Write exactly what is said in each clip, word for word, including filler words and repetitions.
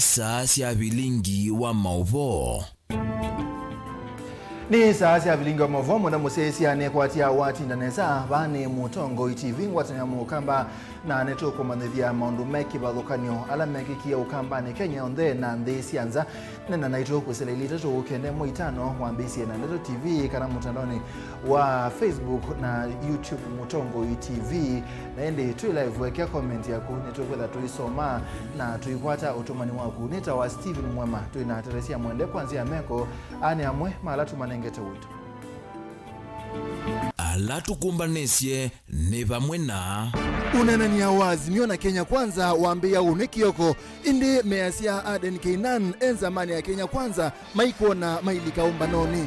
Saa sya vilingi wa maũvoo. Nĩ saa sya vilingi wa maũvoo, mũna mũsyaĩĩsya nĩkwatia watinda nesa. Vaa nĩ Mũtongoi T V, ngwatanĩo ya Mũkamba, na nĩtũkũmanyĩthya maũndũ me kĩvathũkany'o ala mekĩkie Ũkambanĩ, Kenya yonthe na nthĩ sya nza. Nena naitũ kwĩsĩla ilĩ itatũ ũkende mwa itano wambĩĩsye na Ndeto T V kana mũtandaonĩ wa Facebook na YouTube Mũtongoi T V. Na ĩndĩ twĩ live, wekĩa comment yaku, nĩtũkwĩtha tũisoma na tũikwata ũtũmani waku. Nĩtawa Steven Mwema, twĩ na Teresia Mwende kwa nzĩa ya meko, aa nĩ amwe ma ala tũmanengete wĩto. Ala tũkũmbanĩsye nĩ vamwe na. Ũneenany'a wa Azimio na Kenya Kwanza wambĩĩa ũnĩ kĩoko, ĩndĩ measya Aden Keynan e nzamanĩ ya Kenya Kwanza maikwona mailika ũmbanonĩ.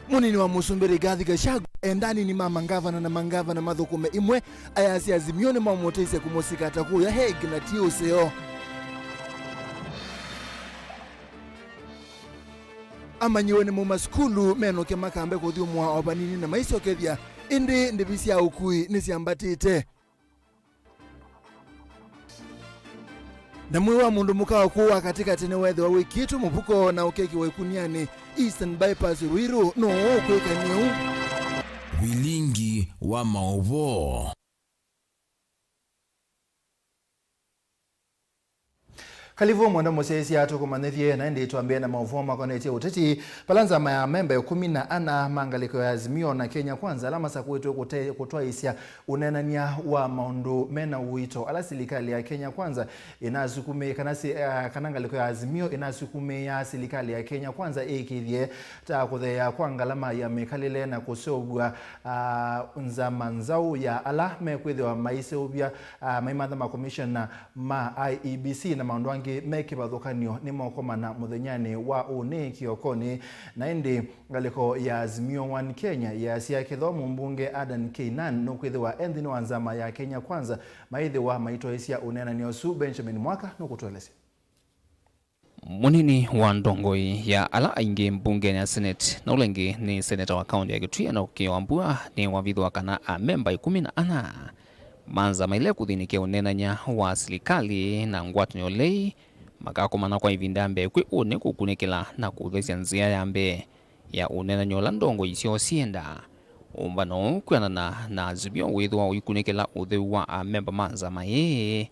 Mũnini wa mũsumbĩ Rigathi Gachagua enda anini ma mangavana na mangavana mathũkũme imwe, ayasya Azimio nĩmamũteisye kũmũsika ta kũya Hague na ti ũseo. Amanyĩw'a nĩmauma sukulu, menũke makambe kũthyũmũa o vanini na maisokethya, ĩndĩ ndĩvi sya ũkui nĩsyambatĩte. Na mwĩĩ wa mũndũ mũka ũkũũ wa katĩkatĩ nĩweethĩwa wĩkĩĩtwe mũvuko na ũkekĩwa ĩkunianĩ Eastern Bypass Ruiru. Nũũ ũkwĩka nĩu? Vilingi wa maũvoo. Kalivu mwenda mũsyaĩĩsya tũkũmanyĩthye, na ĩndĩ twambĩe na maũvoo makonetye ũteti, vala nzama ya amemba ĩkũmi na ana ma ngalĩko ya Azimio na Kenya Kwanza ala masakũĩtwe kũte-, kũtwaĩĩsya ũneenany'a wa maũndũ mena ũito ala silikalĩ ya Kenya Kwanza ĩnasukumĩe, kana si-, ah, kana ngalĩko ya Azimio ĩnasukumĩĩa silikalĩ ya Kenya Kwanza ĩĩkĩĩthye ta kũtheea kwa ngalama ya mĩkalĩle na kũseũvw'a, ah, nzama nzaũ ya ala mekwĩthĩwa maiseũvya, ah, maimantha makomishona ma I E B C na maũndũ angĩ me kĩvathũkany'o nĩmokomana mũthenyanĩ wa ũnĩ kĩokonĩ. Na ĩndĩ ngalĩko ya Azimio One Kenya yasya kĩthomo mbunge Adan Keynan nũkwĩthĩwa e nthĩnĩ wa nzama ya Kenya Kwanza maĩthĩwa maitwaĩsya ũneenany'a ũsu. Benjamin Mwaka nũkũtũelesya. Mũnini wa ndongoi ya ala aingĩ mbungenĩ ya Senate, na ũla ĩngĩ nĩ seneta wa kaũntĩ ya Kitui Enock Kĩyo Wambua, nĩwavithũa kana amemba ĩkũmi na ana ma nzama ila ĩkũthĩnĩkĩa ũneenany'a wa silikalĩ na ngwatanĩo lei makakomana kwa ĩvinda ya mbee kwĩ ũnĩ kũkunĩkĩla na kũthesya nzĩa ya mbee ya ũneenany'a ũla ndongoi syoo syĩendaa. Ũmbano ũũ kwĩanana na Azimio wĩthĩwa ũikunĩkĩla ũtheu wa amemba ma nzama ĩĩ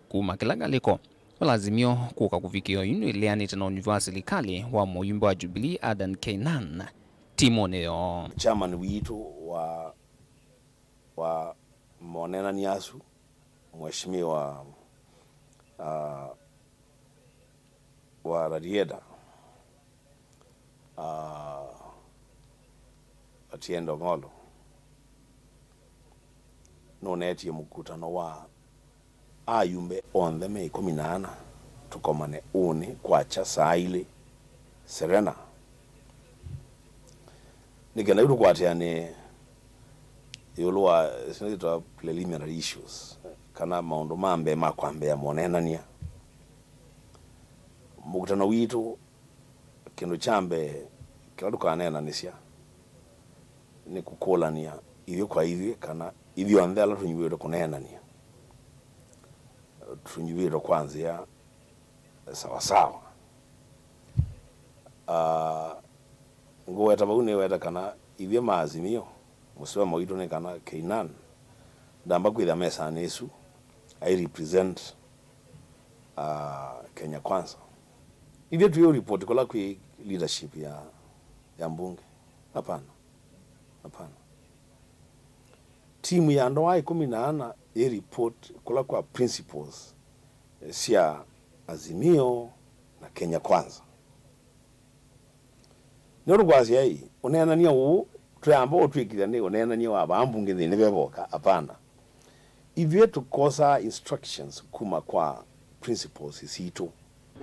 kuma kĩla ngalĩko. Vala Azimio kũka kũvikĩa oyu nĩleanĩte na ũnyuvi wa silikalĩ wa mũyumbe wa Jubilee Adan Keynan timunĩ yoo. Chairman witũ wa, wa monenani asu, Mheshimiwa, ah, wa Rarieda, ah, Atiendo Ng'olo, nũnetie mũkutano wa ayumbe onthe me ĩkũmi na ana tũkomane ũnĩ kwakya saa ilĩ Serena, nĩ kenda yu tũkwatĩanĩe ĩũlũ wa syĩndũ syĩtawa preliminary issues, kana maũndũ ma mbee ma kwambĩĩa moneenany'a. Mũkutano witũ, kĩndũ kya mbee kĩla tũkaneenanĩsya nĩ kũkũlany'a ithyĩ kwa ithyĩ kana ithyonthe ala tũnyuvĩtwe kũneenany'a tũnyuvĩtwe kwa nzĩa sawasawa. Ah, ngũweta vau nĩweta kana ithyĩ ma Azimio, mũseo witũ nĩ kana Keynan ndamba kwĩthĩa mesanĩ ĩsu ai represent, ah, Kenya Kwanza. Ithyĩ tũyĩ report kũla kwĩ leadership ya, ya mbunge? Hapana. Hapana. Timu ya andũ aa ĩkũmi na ana yĩ report kũla kwa principals, eh, sya Azimio na Kenya Kwanza. Nĩ ũndũ kwasya ĩ, ũneenany'a ũũ twĩamba ũtwĩkĩthya nĩ ũneenany'a wa vaa mbunge nthĩnĩ ve voka? Apana. Ithyĩ tũkosaa instructions kuma kwa principals sitũ.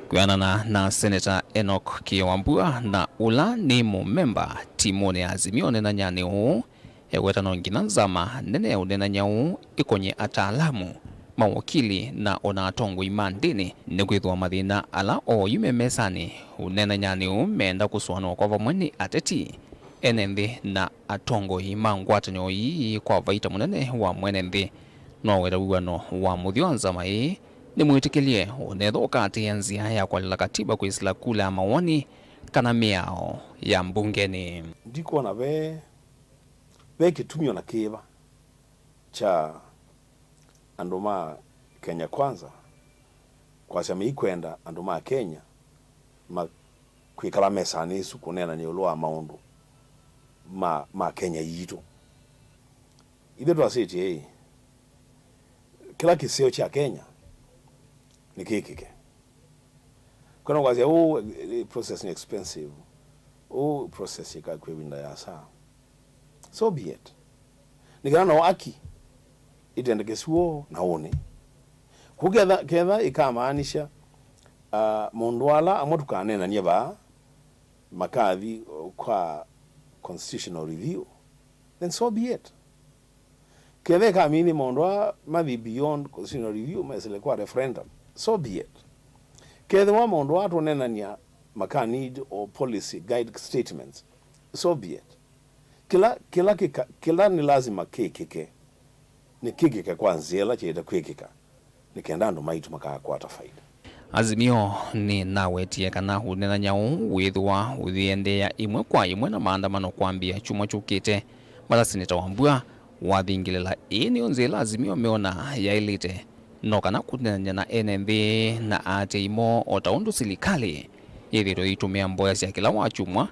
Kwĩanana na Seneta Enock Kĩyo Wambua, na ũla nĩ mũmemba timunĩ ya Azimio ũneenanyanĩ ũũ, eweta no nginya nzama nene ya ũneenany'a ũũ ĩkony'e ataalamu, mawakili, na o na atongoi ma ndĩni, nĩkwĩthĩwa mathĩna ala oyu me mesanĩ ũneenanyanĩ ũũ meenda kũsũanĩwa kwa vamwe nĩ ateti, ene nthĩ, na atongoi ma ngwatanĩo ii kwa vaita mũnene wa mwene nthĩ. Noweta wĩw'ano wa mũthya wa nzama ĩĩ nĩ mwĩtĩkĩlye ũnethwa ũkaatĩĩa nzĩa ya kũalyũla katiba kwĩsĩla kula ya mawoni kana mĩao ya mbungenĩ. Ndikwona ve, ve kĩtumi o na kĩva kya andũ ma Kenya Kwanza kwasya meikwenda andũ ma Kenya ma kwĩkala mesanĩ ĩsu kũneenany'a ĩũlũ wa maũndũ ma, ma Kenya yitũ. Ithyĩ twasĩtye ĩ, kĩla kĩseo kya Kenya nĩkĩkĩke. Kwenda kwasya, "Ũũ, eh, process nĩ expensive. Ũũ process ĩkakw'a ĩvinda yasa." So be it. Nĩ kana no aki ĩtendekesw'o na ũnĩ. Kũu ketha, ketha ĩkamaanisha, ah, maũndũ ala amwe tũkaneenany'a vaa makathi kwa constitutional review, then so be it. Ketha ĩkamini maũndũ aa mathi beyond constitutional review, mesĩle kwa referendum, so be it. Kethĩwa maũndũ aa tũneenany'a maka need o policy guide statements, so be it. Kĩla, kĩla kĩka, kĩla nĩ lasima kĩkĩke, nĩkĩkĩke kwa nzĩa ĩla kyaĩte kwĩkĩka, nĩ kenda andũ maitũ makakwata faida. Azimio nĩnawetie kana ũneenany'a ũũ wĩthĩwa ũyĩendeea ĩmwe kwa ĩmwe na maandamano kwambĩĩa kyumwa kyũkĩte, vala Seneta Wambua wathingĩlĩla. Ĩĩ nĩyo nzĩa ĩla Azimio meona yaĩlĩte, no kana kũneenany'a na ene nthĩ na aatĩĩi moo o ta ũndũ silikalĩ yĩthĩĩtwe yĩitũmĩa mboya sya kĩla wakyumwa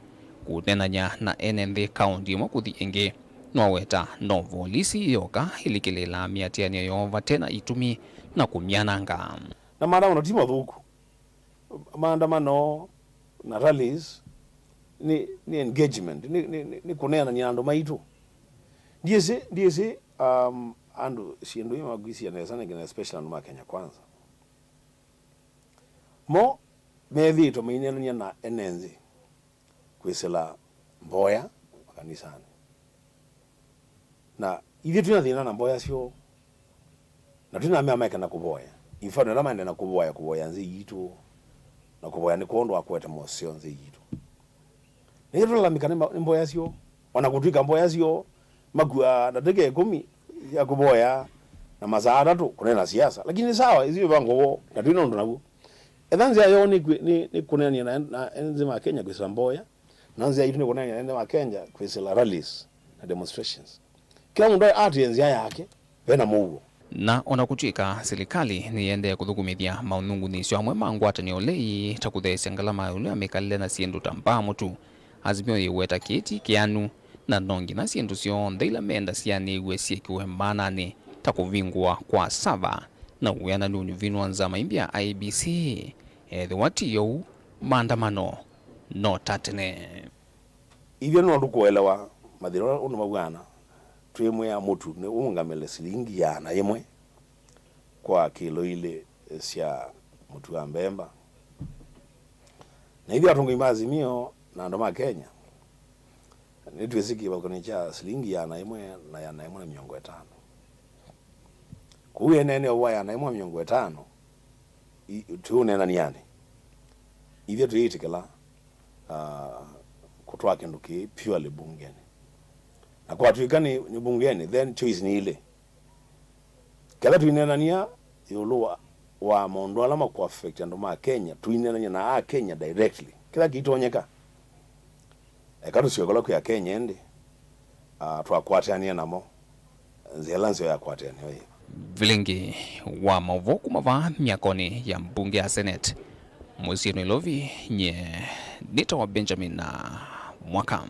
kũneenany'a na ene nthĩ kaũndĩ ĩmwe kũthi ĩngĩ. Noweta no volisi yoka ĩlikĩlĩĩlaa mĩatĩanĩo yoo vate na itumi na kũmyananga. Na maandamano ti mathũku. Maandamano na rallies nĩ, nĩ engagement, nĩ, nĩ, nĩ, nĩ kũneenany'a na andũ maitũ. Ndiĩsĩ, ndiĩsĩ, um, andũ syĩndũ ii makwĩsĩa nesa nĩngĩ, na especially andũ ma Kenya Kwanza. Mo methĩĩtwe maineenany'a na ene nthĩ kwĩsĩla mboya makanisanĩ. Na ithyĩ twĩ na thĩna na mboya syoo, na twĩ na mea maeke na kũvoya. In fact, ala maendee na kũvoya, kũvoya nthĩ yitũ, na kũvoya nĩ kwondũ wa kũete moseo nthĩ yitũ. Na ithyĩ tũlalamĩka nĩ ma-, nĩ mboya syoo, o na kũtw'ĩka mboya syoo makuaa ndatĩka ĩkũmi ya kũvoya na masaa atatũ kũneena siasa. Lakini nĩ sawa, ĩsu mĩvango woo, na twĩ na ũndũ naw'o. Etha nzĩa yoo nĩ kwĩ-, nĩ, nĩ kũneenany'a na, na ene nthĩ ma Kenya kwĩsĩla mboya, na nzĩa yitũ nĩ kũneenany'a na ene nthĩ ma Kenya kwĩsĩla rallies na demonstrations. Kĩla mũndũ atĩĩe nzĩa yake, ve na mũuo. Na o na kũtw'ĩka silikalĩ nĩyĩendee kũthũkũmĩthya maũnyungunyĩsyo amwe ma ngwatanĩo lei, ta kũtheesya ngalama ya ĩũlũ ya mĩkalĩle na syĩndũ ta mbaa mũtu, Azimio yĩweta kĩĩ ti kĩanu, na no nginya syĩndũ syonthe ila menda syanĩw'e syĩkĩwe maananĩ, ta kũvingũwa kwa sava na wĩananu ũnyuvini wa nzama imbya I E B C. Ethĩwa ti ũu, maandamano no ta tene. Ithyĩ no tũkũelewa mathĩna ũndũ maw'ana, twĩmwĩa mũtu nĩ ũũngamĩle silingi ĩana yĩmwe kwa kĩlo ilĩ sya mũtu wa mbemba. Na ithyĩ atongoi ma Azimio na andũ ma Kenya, nĩtwĩsĩ kĩvathũkany'o kya silingi ĩana yĩmwe na ĩana yĩmwe na mĩongo ĩtano. Kũu ĩeneeneo wa ĩana yĩmwe na mĩongo ĩtano, i-, tũũneenanĩanĩ, ithyĩ tũyĩtĩkĩla, ah, kũtwaa kĩndũ kĩĩ purely bungenĩ. Na kwatw'ĩka nĩ, nĩ bungenĩ, then choice nĩ ilĩ. Ketha tũineenany'a ĩũlũ wa, wa maũndũ ala makũaffect andũ ma Kenya, tũineenany'a na Akenya directly. Kĩla kĩitonyeka, eka tũsyoke kũla kwĩ Akenya ĩndĩ, ah, twakwatĩanĩa namo nzĩa ĩla nzeo ya kwatĩanĩo yĩva. Vilingi wa maũvoo kuma vaa myakonĩ ya mbunge ya Senate, mũsyĩ Nairobi, nyie nĩtawa Benjamin Mwaka.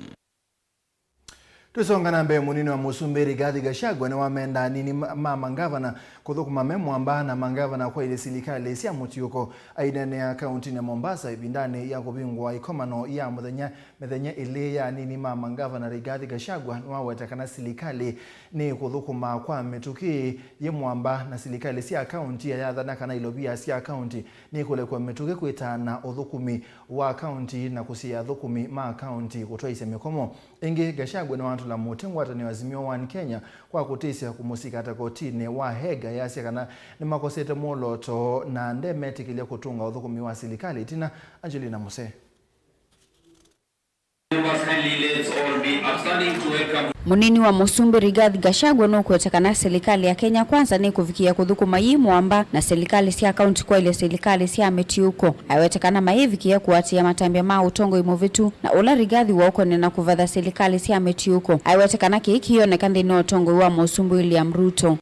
Tũisonga na mbee, mũnini wa mũsumbĩ Rigathi Gachagua nĩwamenda anini ma, ma mangavana kũthũkũma me mwamba na mangavana kwaĩlĩ silikalĩ sya mũtiũko. Aineenea kaũntĩnĩ ya Mombasa ĩvindanĩ ya kũvingũa ĩkomano ya mũthenya, mĩthenya ĩlĩ ya anini ma mangavana, Rigathi Gachagua nĩwaweta kana silikalĩ nĩkũthũkũma kwa mĩtũkĩ yĩ mwamba, na silikalĩ sya kaũntĩ yayathana kana ilovia sya kaũntĩ nĩkũlekwa mĩtũkĩ kwĩtaana ũthũkũmi wa kaũntĩ na kũsiĩĩa athũkũmi ma kaũntĩ kũtwaĩsya mĩkomo. Ĩngĩ, Gachagua nĩwatũla mũtĩ ngwatanĩo Azimio One Kenya kwa kũtĩsya kũmũsika ata kotinĩ wa Hague, ayasya kana nĩmakosete mwolooto na ndemetĩkĩlya kũtũnga ũthũkũmi wa silikalĩ ĩtina. Angelina Muse. Firstly, let's all be upstanding to welcome. Mũnini wa Mũsumbĩ Rigathi Gachagua nũkwete kana silikalĩ ya Kenya Kwanza nĩkũvikĩa kũthũkũma yĩ mũamba na silikalĩ sya kaunti kwaĩlya silikalĩ sya mĩtiũko. Aiwete kana mayĩvikĩa kũatĩĩa matambya ma ũtongoi mũvĩtu na ũla Rigathi waũkonĩa na kũvatha silikalĩ sya mĩtiũko. Aiwete kana kĩĩ kĩyoneka nthĩnĩ wa ũtongoi wa Mũsumbĩ William Ruto.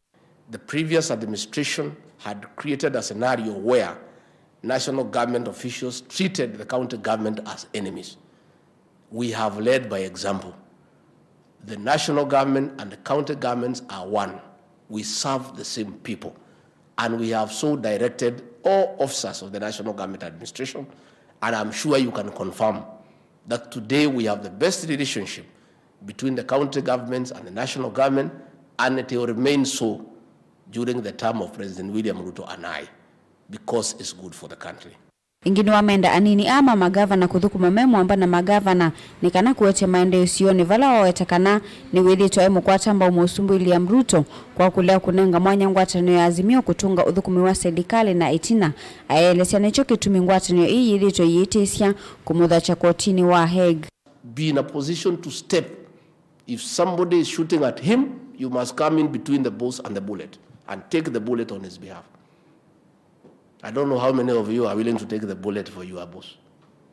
The previous administration had created a scenario where national government officials treated the county government as enemies. We have led by example. The national government and the county governments are one. We serve the same people. And we have so directed all officers of the national government administration, and I'm sure you can confirm that today we have the best relationship between the county governments and the national government, and it will remain so during the term of President William Ruto and I, because it's good for the country. Ĩngĩ nĩwamenda anini aa ma magavana kũthũkũma me mũamba na magavana nĩ kana kũetya maendeeo isionĩ vala waweta kana nĩwĩthĩĩtwe aĩ mũkwata mbau Mũsumbĩ William Ruto kwa kũlea kũnenga mwanya ngwatanĩo ya Azimio kũtũnga ũthũkũmi wa silikalĩ na ĩtina aelesya nĩkyo kĩtumi ngwatanĩo ĩĩ yĩthĩĩtwe ĩyĩtĩsya kũmũthokya kotinĩ wa Hague. Be in a position to step. If somebody is shooting at him, you must come in between the boss and the bullet and take the bullet on his behalf. I don't know how many of you are willing to take the bullet for your boss.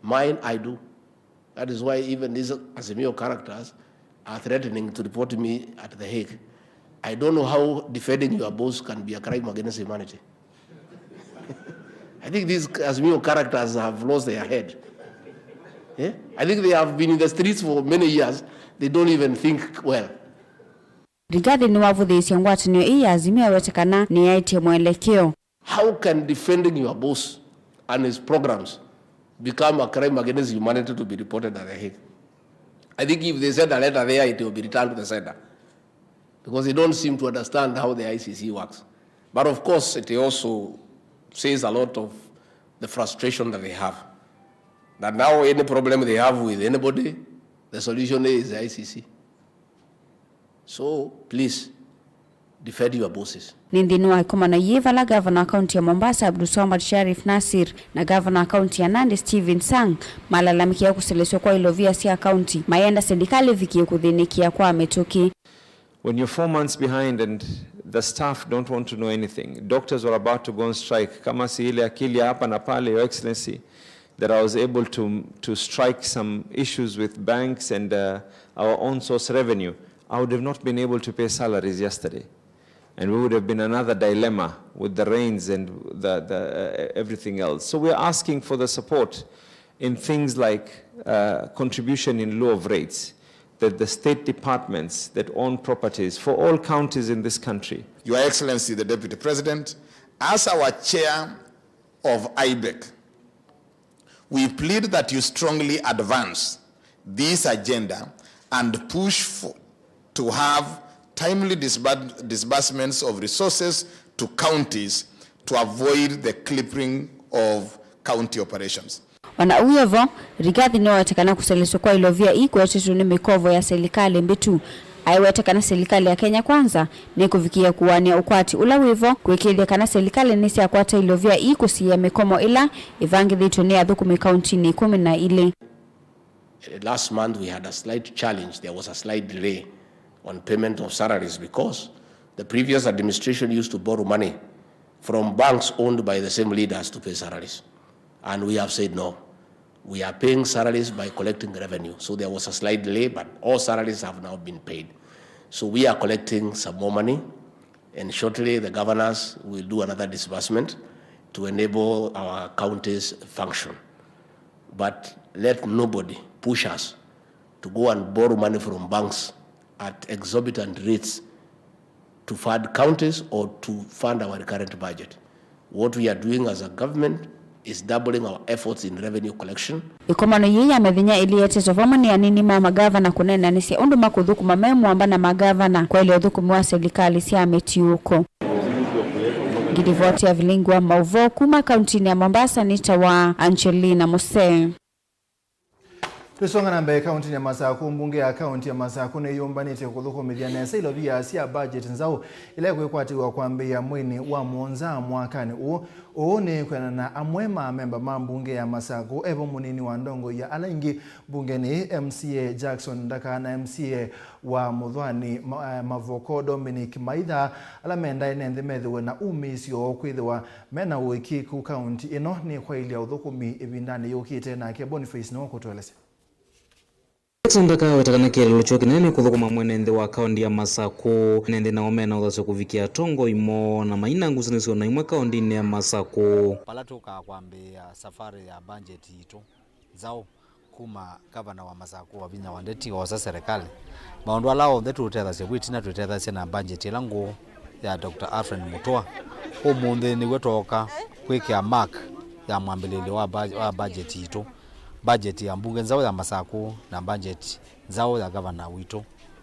Mine, I do. That is why even these Azimio characters are threatening to report me at The Hague. I don't know how defending your boss can be a crime against humanity. I think these Azimio characters have lost their head. Eh? I think they have been in the streets for many years. They don't even think well. Rigathi nĩwavũthĩĩsye ngwatanĩo ĩĩ ya Azimio awete kana nĩyaĩtye mwelekeo. How can defending your boss and his programs become a crime against humanity to be reported at The Hague? I think if they send a letter there, it will be returned to the sender. Because they don't seem to understand how the I C C works. But of course, it also says a lot of the frustration that they have. That now any problem they have with anybody, the solution is the I C C. So, please, defend your bosses. Nĩ nthĩnĩ wa ĩkomano yĩĩ vala gavana wa kaunti ya Mombasa Abdulswamad Sharif Nasir na gavana wa kaunti ya Nandi Stephen Sang malalamĩkĩa kũselesw'a kwa ilovia sya kaunti, mayenda silikalĩ ĩvikĩe kũthĩnĩkĩa kwa mĩtũkĩ. When you're four months behind and the staff don't want to know anything, doctors were about to go on strike. Kama si ile akili ya hapa na pale, Your Excellency, that I was able to, to strike some issues with banks and uh, our own source revenue, I would have not been able to pay salaries yesterday. And we would have been another dilemma with the rains and the, the, uh, everything else. So we're asking for the support in things like uh, contribution in lieu of rates, that the state departments that own properties for all counties in this country. Your Excellency, the Deputy President, as our chair of IBEC, we plead that you strongly advance this agenda and push for, to have timely disbur- disbursements of resources to counties to avoid the crippling of county operations. O na ũu wĩ vo, Rigathi nĩwaweta kana kũselesw'a kwa ilovia ii kũetetwe nĩ mĩkovo ya silikalĩ mbĩtu. Aiweta kana silikalĩ ya Kenya Kwanza nĩkũvikĩĩa kũaanĩa ũkwati ũla wĩ vo, kũĩkĩĩthya kana silikalĩ nĩsyakwata ilovia ii kũsiĩĩa mĩkomo ĩla ĩvangĩthĩtw'e nĩ athũkũmi kauntinĩ ĩkũmi na ilĩ. Last month we had a slight challenge. There was a slight delay on payment of salaries because the previous administration used to borrow money from banks owned by the same leaders to pay salaries. And we have said no. We are paying salaries by collecting revenue. So there was a slight delay, but all salaries have now been paid. So we are collecting some more money, and shortly the governors will do another disbursement to enable our counties function. But let nobody push us to go and borrow money from banks at exorbitant rates to fund counties or to fund our recurrent budget. What we are doing as a government is doubling our efforts in revenue collection. Ĩkomano yĩĩ ya mĩthenya ĩlĩ yetetwe vamwe nĩ anini ma magavana kũneenanĩsya ũndũ makũthũkũma me mũamba na magavana kwaĩlya ũthũkũmi wa silikalĩ sya mĩtiũko. Ngilivoti ya vilingi wa maũvoo kuma kauntinĩ ya Mombasa nĩtawa Angelina Musee. Tũisonga na mbee kaũntĩnĩ ya Masakũ, mbunge ya kaũntĩ ya Masakũ nĩyũmbanĩtye kũthũkũmĩthya nesa ilovia sya budget nzaũ ila ikwĩkwatĩw'a kwambĩĩa mweinĩ wa mũonza mwakanĩ ũũ. Ũũ nĩ kwĩanana na amwe ma amemba ma mbunge ya Masakũ, evo mũnini wa ndongoi ya ala ingĩ mbungenĩ, M C A Jackson Ndaka na M C A wa Mũthwani, Ma-, eh, Mavoko Dominic Maitha, ala mendaa ene nthĩ methĩwe na umĩĩsyo kwĩthĩwa mena ũĩkĩĩku kaũntĩ ĩno nĩkwaĩlya ũthũkũmi ĩvindanĩ yũkĩte. Nake Boniface nĩwe ũkũtũelesya. Jackson Ndaka aweta kana kĩeleelo kyoo kĩnene nĩ kũthũkũma mwene nthĩ wa kaũntĩ ya Masakũ. Ene nthĩ nao mena ũthasyo kũvikĩa atongoi moo na maina ngusanĩsyo na imwe kaũntĩnĩ ya Masakũ. Vala tũkaa kwambĩĩa safari ya mbanjeti yitũ nzaũ kuma ngavana wa Masakũ Wavinya wa Ndeti oosa serikali, maũndũ ala onthe tũũtethasya vu ĩtina twĩtethasya na mbanjeti ĩla ngũũ ya Doctor Alfred Mutua. Ũmũnthĩ nĩw'o twooka kwĩkĩa mark ya mwambĩlĩlyo wa ba-, wa mbanjeti yitũ, mbanjeti ya mbunge nzaũ ya Masakũ na mbanjeti nzaũ ya ngavana witũ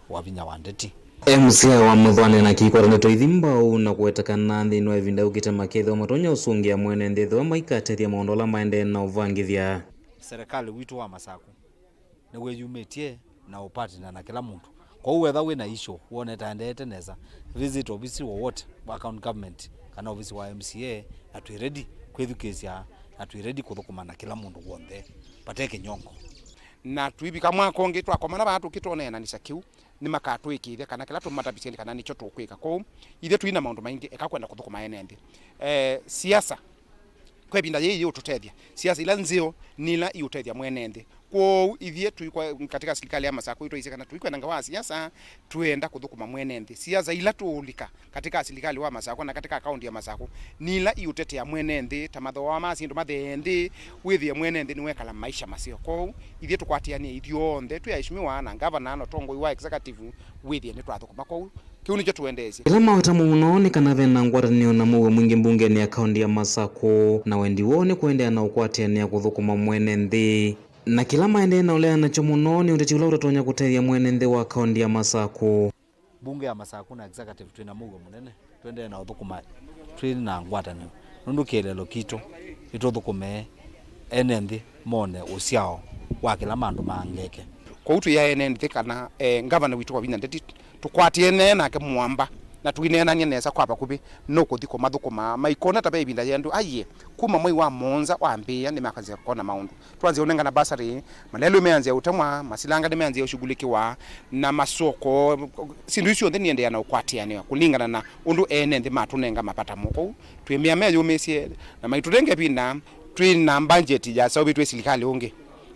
Wavinya wa Ndeti. M C A wa Mũthwani nake akwata ndeto ithi mbau na kũweta kana nthĩnĩ wa ĩvinda yũkĩte makethĩwa matonya ũsũngĩa mwene nthĩ ethĩwa maikatethya maũndũ ala maendee na ũvangĩthya. Serikali witũ wa Masakũ nĩwĩyumĩtye na ũpatina na kĩla mũndũ. Kwoou wetha wĩ na issue wone ĩtaendeete nesa, visit ovisi wowote wa county government kana ovisi wa M C A, na twĩ ready kwĩthukĩĩsya na twĩ ready kũthũkũma na kĩla mũndũ w'onthe vate kĩnyongo. Na twĩvika mwaka ũngĩ twakomana vaa tũkĩtũneenanĩsya kĩu, nĩmakatwĩkĩĩthya kana kĩla tũmatavisye nĩ kana nĩkyo tũkwĩka. Kwoou ithyĩ tũi na maũndũ maingĩ, eka kwenda kũthũkũma ene nthĩ. Eh, siasa kwa ĩvinda yĩĩ yĩũtũtethya. Siasa ila nzeo nĩ ila iũtethya mwene nthĩ. Kwoou ithyĩ tũikwa katika sirikali ya Masakũ, twaisye kana tũikwenda ngewa ya siasa, twenda kũthũkũma mwene nthĩ. Siasa ila tũũlika katika sirikali wa Masakũ na katika kaunti ya Masakũ nĩ ila iũtetea mwene nthĩ, ta mathooa ma syĩndũ mathee nthĩ, wĩthĩe mwene nthĩ nĩwekala maisha maseo. Kwoou ithyĩ tũkwatĩanĩe ithyonthe twĩ aheshimiwa na ngavana na ũtongoi wa executive, wĩthĩe nĩtwathũkũma. Kwoou kĩu nĩkyo tũendeesye. Ĩla maweta mũno nĩ kana ve na ngwatanĩo na mũuo mwingĩ mbungenĩ ya kaunti ya Masakũ, na wendi woo nĩ kũendeea na ũkwatĩanĩa kũthũkũma mwene nthĩ. Na kĩla maendee na ũleana nakyo mũno nĩ ũteti ũla ũtatonya kũtethya mwene nthĩ wa kaunti ya Masakũ. Mbunge ya Masakũ na executive twĩ na mũuo mũnene, tũendee na ũthũkũma twĩ na ngwatanĩo, nũndũ kĩeleelo kitũ nĩtũthũkũme ene nthĩ mone ũsyao wa kĩla mandũ mangeke. Kwoou twĩae ene nthĩ kana, eh, ngavana witũ Wavinya Ndeti tũkwatĩanĩe nake mwamba na tũineenany'a nesa kwa vakuvĩ, nũkũthi kũmathũkũma maikona ta ve ĩvinda yĩendũ. Aiee, kuma mwei wa mũonza wambĩĩa nĩmakwanzĩa kũkona maũndũ. Twanzĩa ũnengana bursary, malelũ meanzĩa ũtemwa, masilanga nĩmeanzĩa ũshughulikiwa, na masoko, syĩndũ isu syonthe niendeea na ũkwatĩanĩo kũlingana na ũndũ ene nthĩ matũnenga mavata mo. Kwoou twĩmĩa meyũmĩsye na maitũnenge ĩvinda, twĩ na mbanjeti yaseũvĩtw'e silikalĩ ũngĩ.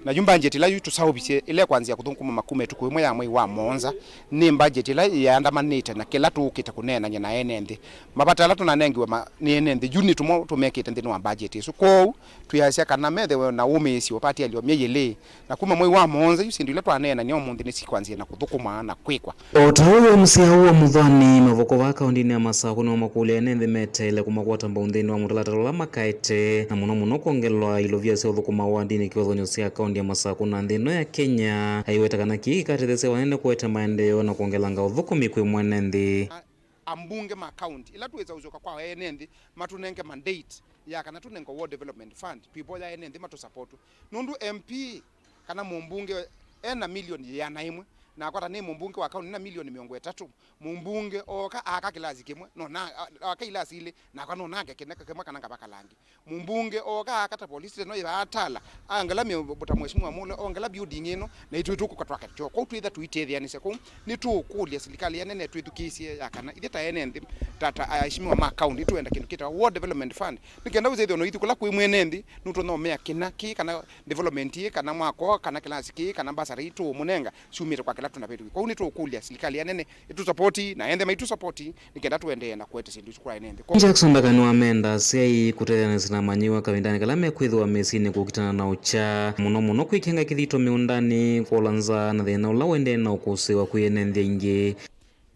Na yu mbanjeti ĩla yu tũseũvisye ĩla ĩkwanzĩa kũthũkũma kuma ĩtukũ ĩmwe ya mwei wa mũonza, nĩ mbanjeti ĩla ĩandamanĩte na kĩla tũũkĩte kũneenany'a na ene nthĩ. Mavata ala tũnanengiwe ma-, nĩ ene nthĩ yu nĩ tũmo tũmekĩte nthĩnĩ wa mbanjeti ĩsu. Kwoou twĩasya kana methĩwe na wũmĩĩsyo vatialyo myei ĩlĩ, na kuma mwei wa mũonza yu syĩndũ ila twaneenany'a ũmũnthĩ nĩsikwanzĩa na kũthũkũma na kwĩkwa. O ta ũu M C A wa Mũthwani Mavoko vaa kaũntĩnĩ ya Masakũ nĩwamakũlya ene nthĩ meteele kũmakwata mbau nthĩnĩ wa mũtalatala ũla makaete, na mũno mũno kwongelwa ilovia sya ũthũkũma wa ndini kĩvathũkany'o sya kaũntĩ ya Masakũ na nthĩ ĩno ya Kenya, aiweta kana kĩĩ kĩkatetheesya vanene kũete maendeeo na kwongelanga ũthũkũmi kwĩ mwene nthĩ. A-, ambunge ma kaũntĩ ĩla twĩsa ũsyoka kwa ene nthĩ matũnenge mandate ya kana tũnengwe Ward Development Fund, twĩvoya ene nthĩ matũsapotwe, nũndũ M P kana mũmbunge ena milioni ĩana ĩmwe, na akwata nĩ mũmbunge wa kaũntĩ na milioni mĩongo ĩtatũ, mũmbunge ooka aaka kĩlasi kĩmwe, no na, a-, aaka ilasi ilĩ, nakwa no nake kĩneka kĩmwe kana ngavaka langi. Mũmbunge ooka aaka ta police station ĩvaatala, angela mĩ-, ta mheshimiwa Mule, ongela building ĩno, na itwĩ tũkũka twake kyoo. Kwoou twĩtha tũitethĩanĩsya kũu, nĩtũũkũlya silikalĩ ya nene twĩthukĩĩsye ya kana ithyĩ ta ene nthĩ, ta, ta aheshimiwa ma kaũntĩ, twenda kĩndũ kĩtawa Ward Development Fund, nĩ kenda wĩsĩthĩwe no ithyĩ kũla kwĩ mwene nthĩ, nũtũthomea kĩna kĩĩ kana development ĩĩ, kana mwako, kana kĩlasi kĩĩ, kana mbasarĩ ii tũũmũnenga syumĩte kwa kĩla tũnavĩtũki. Kwoou nĩtũũkũlya silikalĩ ya nene ĩtũsapoti, na ene nthĩ maitũsapoti, nĩ kenda tũendee na kũete syĩndũ isu kwa ene nthĩ. Kwoou Jackson Ndaka nĩwamenda asyai kũtetheanĩsya na amanyĩw'a kavindanĩ kala mekwĩthĩwa mĩsyĩnĩ kũkitana na ũkya, mũno mũno kwĩkenga kĩthito mĩũndanĩ, kwola nzaa na thĩna ũla ũendee na ũkũsĩĩwa kwĩ ene nthĩ aingĩ.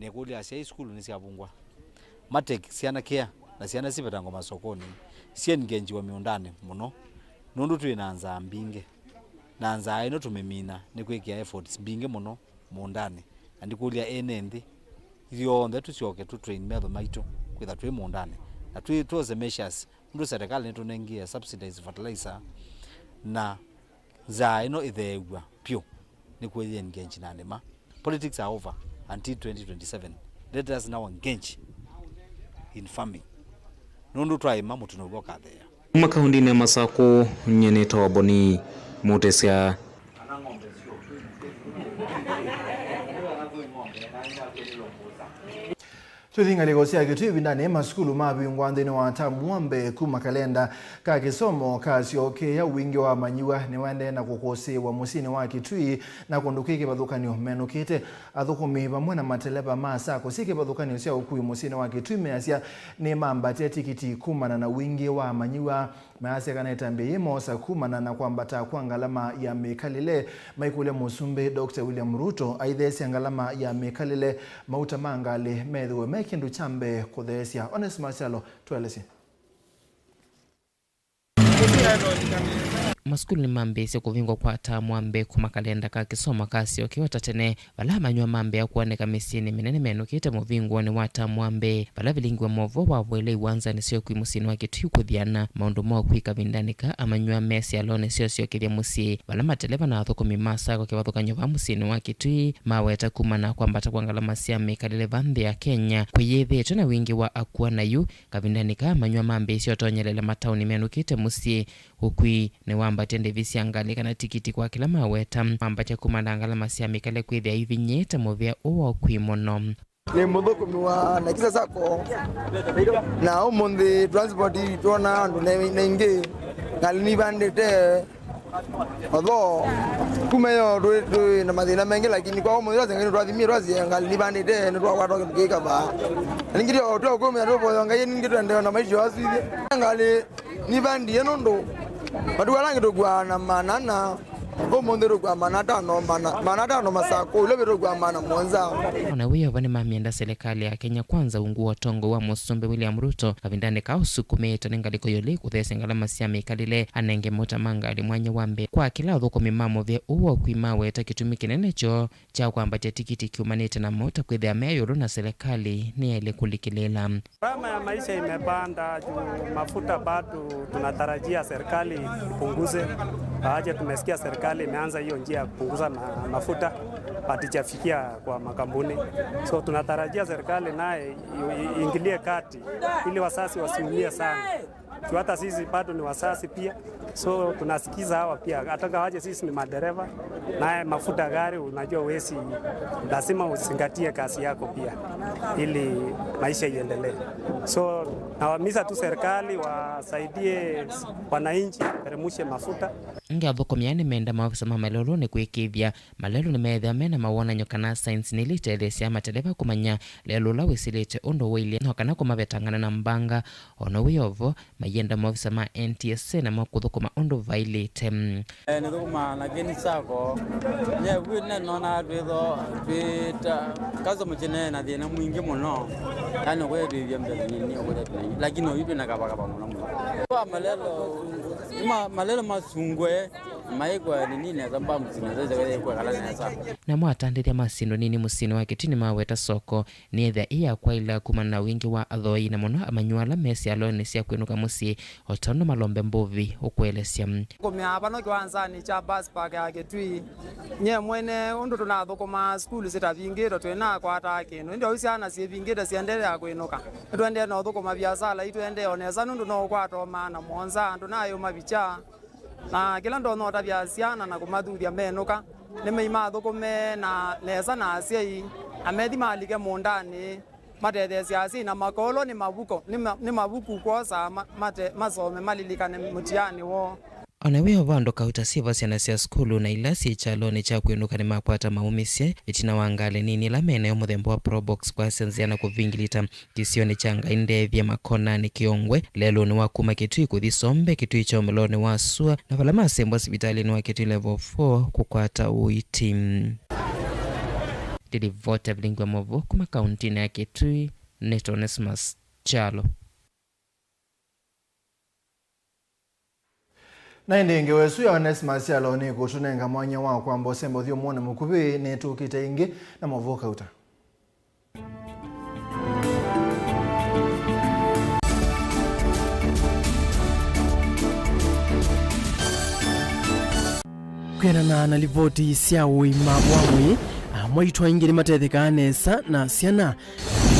Nĩkũlya asyai sukulu nĩsyavungwa, matake syana care, na syana sivetangwa masokonĩ, syengenjiwa mĩũndanĩ mũno, nũndũ twĩ na nzaa mbingĩ, na nzaa ĩno tũmĩmina nĩ kwĩkĩa efforts mbingĩ mũno mũũndanĩ, na ndikũlya ene nthĩ ithyonthe tũsyoke tũ train metho maitũ kwĩtha twĩ mũũndanĩ, na twĩ twose measures, nũndũ serikali nĩtũnengie subsidized fertilizer, na nzaa ĩno ĩtheew'a. vyũ nĩ kwĩ engage na nĩma. Politics are over until twenty twenty-seven. Let us now engage in farming. Nũndũ twaĩma mũtu now'o ũkatheea. Kuma kaũndĩnĩ ya Masakũ, nyie nĩtawa Boni Mutesya. Tũthi ngalĩko sya Kitui ĩvindanĩ, masukulu mavingwa nthĩnĩ wa tamu wa mbee kuma kalenda ka kĩsomo kasyokea. Wingĩ wa amanyĩw'a nĩwaendee na kũkũsĩĩwa mũsyĩnĩ wa Kitui na kũndũ kwĩ kĩvathũkany'o menũkĩte. Athũkũmi vamwe na mateleva ma sacco syĩ kĩvathũkany'o sya ũkui mũsyĩnĩ wa Kitui measya nĩmambatĩe tikiti kumana na wingĩ wa amanyĩw'a. Mayasya kana ĩtambya yĩĩ moosa kumana na kwambata kwa ngalama ya mĩkalĩle. Maikũlya Mũsumbĩ Doctor William Ruto aitheesya ngalama ya mĩkalĩle, mauta ma ngalĩ methĩwe me kĩndũ kya mbee kũtheesya. Onesmus Kyalo, tũelesye. Masukulu nĩmambĩĩsye kũvingwa kwa tamu wa mbee kuma kalenda ka kĩsomo kasyokewa ta tene. Vala amanyĩw'a mambĩĩa kwoneka mĩsyĩnĩ mĩnene menũkĩte mũvingũonĩ wa tamu wa mbee, vala vilingi wa movoo wavoile iwanzanĩ sya ũkui mũsyĩnĩ wa Kitui kũthiana. Maũndũ ma ũkui kavindanĩ ka amanyĩw'a me syalonĩ sya ũsyokethya mũsyĩ, vala mateleva na athũkũmi ma sacco kĩvathũkany'o vaa mũsyĩnĩ wa Kitui maweta kumana na kwambata kwa ngalama sya mĩkalĩle va nthĩ ya Kenya. Kũyĩthĩĩtwe na wingĩ wa akua na yu kavindanĩ ka amanyĩw'a mambĩĩsye ũtonyelela mataoni menũkĩte mũsyĩ. Ũkui nĩwambatya ndĩvi sya ngalĩ kana tikiti kwa kĩla maweta. Mambatya kumana na ngalama sya mĩkalĩle kwĩthĩa ivinyĩĩte mũvĩa ũũ wa ũkui mũno. Nĩ mũthũkũmi wa Nakisa Sacco, na ũmũnthĩ transport twona andũ ne-, nĩ aingĩ, ngalĩ nivandĩte. Although kuma ĩyo twĩ, twĩ na mathĩna maingĩ, lakini kwa ũmũnthĩ twasya Ngai nĩtwathimie, twasya ngalĩ nivandĩte, nĩtwakwata kĩndũ kĩkavaa. Na ningĩ tyo, twakumĩa tũvoya Ngai, ningĩ tũendeea na maisha asu ithyĩ. Ngalĩ nivandie nũndũ matukũ ala angĩ tũkuaa na maana ana, ũmũnthĩ tũkuaa maana atano, maana, maana atano masakũ, ĩla vĩtũkuaa maana mũonza. Ona wĩ ova nĩmamyenda silikalĩ ya Kenya Kwanza ungu wa ũtongoi wa Mũsumbĩ William Ruto kavindanĩ ka ũsukumĩĩtwe nĩ ngalĩko yĩũlũ kũtheesya ngalama sya mĩkalĩle, anenge mota ma ngalĩ mwanya wa mbee kwa kĩla athũkũmi ma mũvĩa ũũ wa ũkui maweta kĩtumi kĩnene kyoo kya kwambatya tikiti kyumanĩte na mota kwĩthĩa me ĩũlũ na silikalĩ nĩyaĩle kũlikĩlĩĩla. Gharama ya maisha imepanda juu mafuta bado tunatarajia serikali ipunguze. Aje, tumesikia serikali imeanza hiyo njia ya kupunguza ma-, mafuta, but ijafikia kwa makampuni. So tunatarajia serikali naye i-, i-, iingilie kati ili wasasi wasiumie sana. Juu hata sisi bado ni wasasi pia. So tunasikiza hawa pia, hata ngawaje sisi ni madereva, naye mafuta gari, unajua wesi, lazima uzingatie kazi yako pia ili maisha iendelee. So nawahimiza tu serikali wasaidie wananchi, wateremshe mafuta. Nge athũkũmi aa nĩmenda maofisa ma malelũnĩ kwĩkĩĩthya malelũ nĩmeethĩwa mena mawonany'o kana signs nĩ ila itetheesya mateleva kũmanya lelũ ũla wĩsĩlĩte ũndũ ũilyĩ, no kana kũmavetangana na mbanga. Ona wĩ o vo, mayenda maofisa ma N T S A namo kũthũkũma ũndũ vaĩlĩte. Eh, nĩthũkũmaa na Kenny Sacco. Nye vu nĩnonaa twĩtho twĩta customer kĩneena thĩna mwingĩ mũno. Yani ũkwĩthĩthya mbesa nini, ũkwĩthĩa twĩ na ingĩ. Lakini oyu twĩ na kavakava mũno mũno. Kwa malelo, ma-, malelo masungwe, maikwa nini nesa, bamsi nesa, ikakwĩkala nesa. Namo atandĩthya ma syĩndũ nini mũsyĩnĩ wa Kitui nĩmaweta soko nĩyĩthĩa ĩ ya kwaĩla kumana na wingĩ wa athooei, na mũno amanyĩw'a ala me syalonĩ sya kwĩnũka mũsyĩ, o tondũ Malombe Mbuvi ũkũelesya. Kũmĩa vano kĩwanzanĩ kya bus park ya Kitui. Nye mwene ũndũ tũnathũkũmaa sukulu sitavingĩtwe, twĩnakwataa kĩndũ. Ĩndĩ oyu syana syĩvingĩte siendeea kwĩnũka. Nĩtũendee na ũthũkũma viasala itũ ĩendee o nesa nũndũ no ũkwata o maana mũonza, andũ nayũma vicha. Na kĩla ndonya ũtavya syana na kũmathuthya menũka, nĩmei mathũkũme na nesa na asyai, na methi malike mũũndanĩ, matetheesye asyai na makolwa nĩ mavuko, nĩ ma-, nĩ mavuku kwosa ma-, mate-, masome malilikane mũtianĩ woo. Ona wĩ o vandũ kauta syĩva syana sya sukulu na ila syĩ kyalonĩ kya kwĩnũka nĩmakwata maumĩsye ĩtina wa ngalĩ nini ĩla menayo mũthemba wa Probox kwasya nzĩa na kũvingilita kĩsionĩ kya Ngai Ndethye makonanĩ Kĩongwe, lelũnĩ wa kuma Kitui kũthi Sombe, Kitui kya ũmĩlonĩ wa sua, na vala masembwa sivitalĩnĩ wa Kitui Level four kũkwata ũiiti. Ndilivota vilingwa movo kuma kauntinĩ ya Kitui, nĩ Onesmus Kyalo. Na ĩndĩ ngewa ĩsu ya Onesmus Kyalo nĩkũtũnenga mwanya wa kwamba ũsemba ũthyũmũonĩ mũkuvĩ. Nĩtũkĩte ĩngĩ na movo kauta. Kwĩanana na livoti sya ũima wa mwĩĩ, amwaitũ aingĩ nĩmatethekaa nesa na syana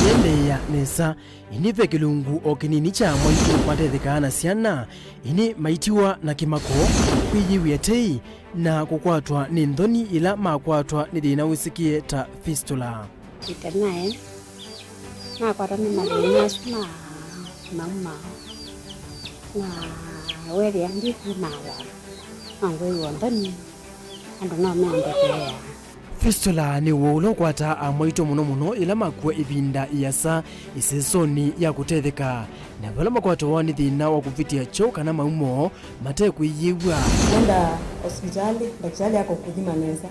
iendeea nesa. Ĩndĩ ve kĩlungu o kĩnini kya amwaitũ matethekaa na syana, ĩndĩ maitiwa na kĩmako, kwĩyĩw'a tei, na kũkwatwa nĩ nthoni yĩla makwatwa nĩ thĩna wĩsĩkĩe ta fistula. Ĩte naĩ nakwatwa nĩ mathĩna asu ma mauma, na weethĩa ndikumaawa, no ngwĩw'a nthoni, andũ no meandekeea. Fistula nĩ ũwau ũla ũkwataa amwaitũ mũno mũno ĩla makw'a ĩvinda ĩasa ĩsesonĩ ya kũtetheka, na vala makwatawa nĩ thĩna wa kũvĩtya kyoo kana maumo matekwĩyĩw'a. Nenda hospitali, ndakitali akakũthima nesa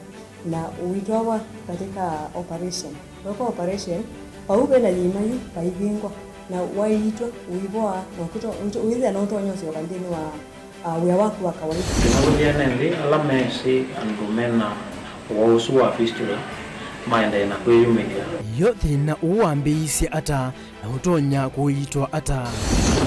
na ũitwawa katika operation. Wekwa operation, vau vena yĩima yu vaivingwa, na waiitwa, ũivoa, na ũkĩto-, ũito-, ũithĩa na ũtonya ũsyoka nthĩnĩ wa, ah, wĩa waku wa kawaida. Tũmavũthya nĩ nthĩ ala mesĩ andũ mena ũwau ũsu wa fistula maendee na kwĩyumĩlya. Yo thĩna ũũ wambĩĩisye ata? Na ũtonya kũiitwa ata?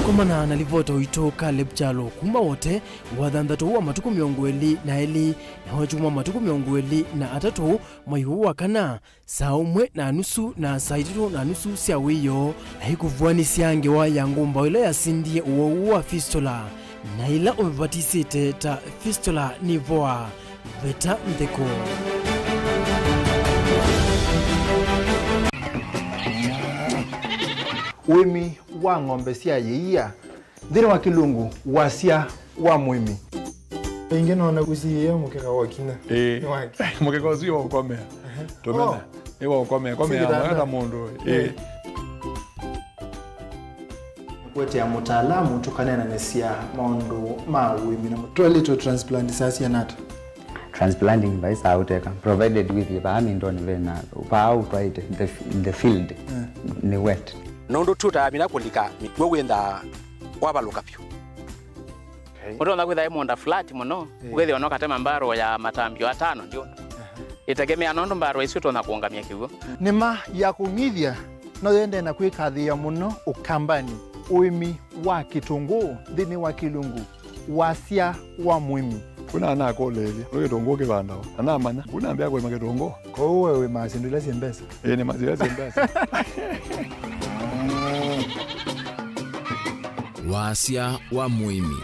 Komana na livota witũ Caleb Kyalo kuma Wote, wa thanthatũ wa matukũ mĩongo ĩlĩ na elĩ, na wa kyumwa matukũ mĩongo ĩlĩ na atatũ, mwai ũũ wa kana, saa ũmwe na nusu na saa itatũ na nusu sya wĩoo, aikũvũanĩsya ngewa ya ngũmbaũ ĩla yasindie ũwau ũũ wa fistula, na ĩla ũmĩvatisĩte ta fistula nĩ voa. Veta nthĩko. Ũĩmi wa ng'ombe sya yĩia nthĩnĩ wa kĩlungu wasya wa mũĩmi. Ĩngĩ nona ũsiĩĩa mũkeka wa kinya. Ĩĩ. Nĩ wake. Mũkeka ũsu nĩ wa ũkomea. Tũmena. Oh. Nĩ wa ũkomea. Komea. Kĩtanda. Mwaka mũndũ. Ĩĩ. Ĩĩ. Kũetea mũtaalamu tũkaneenanĩsya maũndũ ma ũĩmi na mũtwaĩlĩtwe transplant saa siana ata? Transplanting vai saa ũteka, provided wĩthĩe vaa mindonĩ vena, vaa ũtwaĩte, the, the field, eh, nĩ wet. Nũndũ tũtaamina kũlika mĩkw'ũ wĩnthaa wavalũka vyũ. Okay. Ũtonya kwĩtha ĩ mũũnda flat mũno, eh, wĩthĩe ona ũkatema mbarũ ya matambio atano ndiũna. Aha. Ĩtegemea nũndũ mbarũ ĩsu ĩtonya kũũngamya kĩw'ũ. Nĩma ya kũng'ithya no yendee na kwĩkathĩĩa mũno Ũkambanĩ, ũĩmi wa kĩtũngũũ nthĩnĩ wa kĩlungu wasya wa mũĩmi. Kwĩna anakũlĩĩlye, nĩ kĩtũngũũ kĩvandawa? Na namanya, ku nambĩa kũĩma kĩtũngũũ. Kwoou we wĩmaa syĩndũ ila syĩ mbesa? Ĩĩ, nĩmaa syĩla syĩ mbesa. Wasya wa mũĩmi.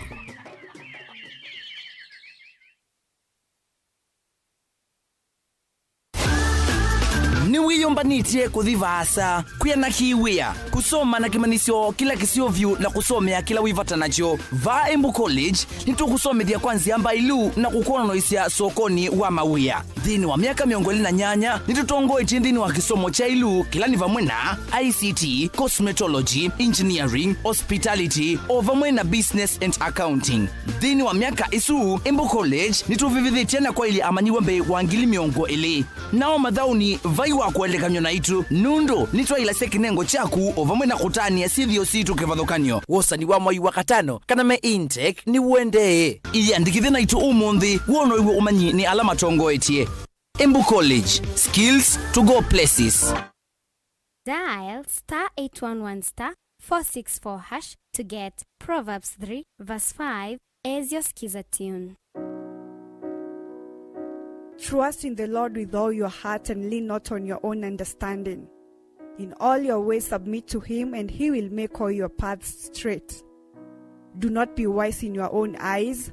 Nĩwĩyũmbanĩtye kũthi vaasa, kwĩana kĩwĩa, kũsoma na kĩmanyĩsyo kĩla kĩseo vyũ na kũsomea kĩla wĩ vata nakyo? Vaa Embu College, nĩtũkũsomethya kwa nzĩa mbailu na kũkwonanĩsya sokonĩ wa mawĩa. Nthĩnĩ wa myaka mĩongo ĩlĩ na nyanya, nĩtũtongoetye nthĩnĩ wa kĩsomo kya ĩlũ, kĩla nĩ vamwe na I C T, cosmetology, engineering, hospitality, o vamwe na business and accounting. Nthĩnĩ wa myaka ĩsu, Embu College nĩtũvĩvĩthĩtye na kwaĩlya amanyĩw'a mbee wa ngili mĩongo ĩlĩ. Nao mathaũni vai wa kũelekanw'a naitũ, nũndũ nĩtwaĩlasya kĩnengo kyaku o vamwe na kũtanĩa syĩthĩo sitũ kĩvathũkany'o. Wosani wa mwai wa katano kana me intake nĩũendee. Ĩyĩandĩkĩthye naitũ ũmũnthĩ, wone ũiw'e ũmanyi nĩ ala matongoetye. Embu College, skills to go places. Dial star eight one one star four six four hash to get Proverbs three verse five as your Skiza tune. Trust in the Lord with all your heart and lean not on your own understanding. In all your ways submit to him, and he will make all your paths straight. Do not be wise in your own eyes.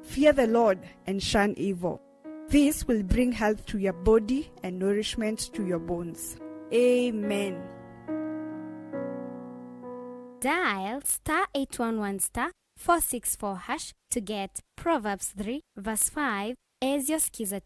Fear the Lord and shun evil. This will bring health to your body and nourishment to your bones. Amen. Dial star eight one one star four six four hash to get Proverbs three verse five as your Skiza.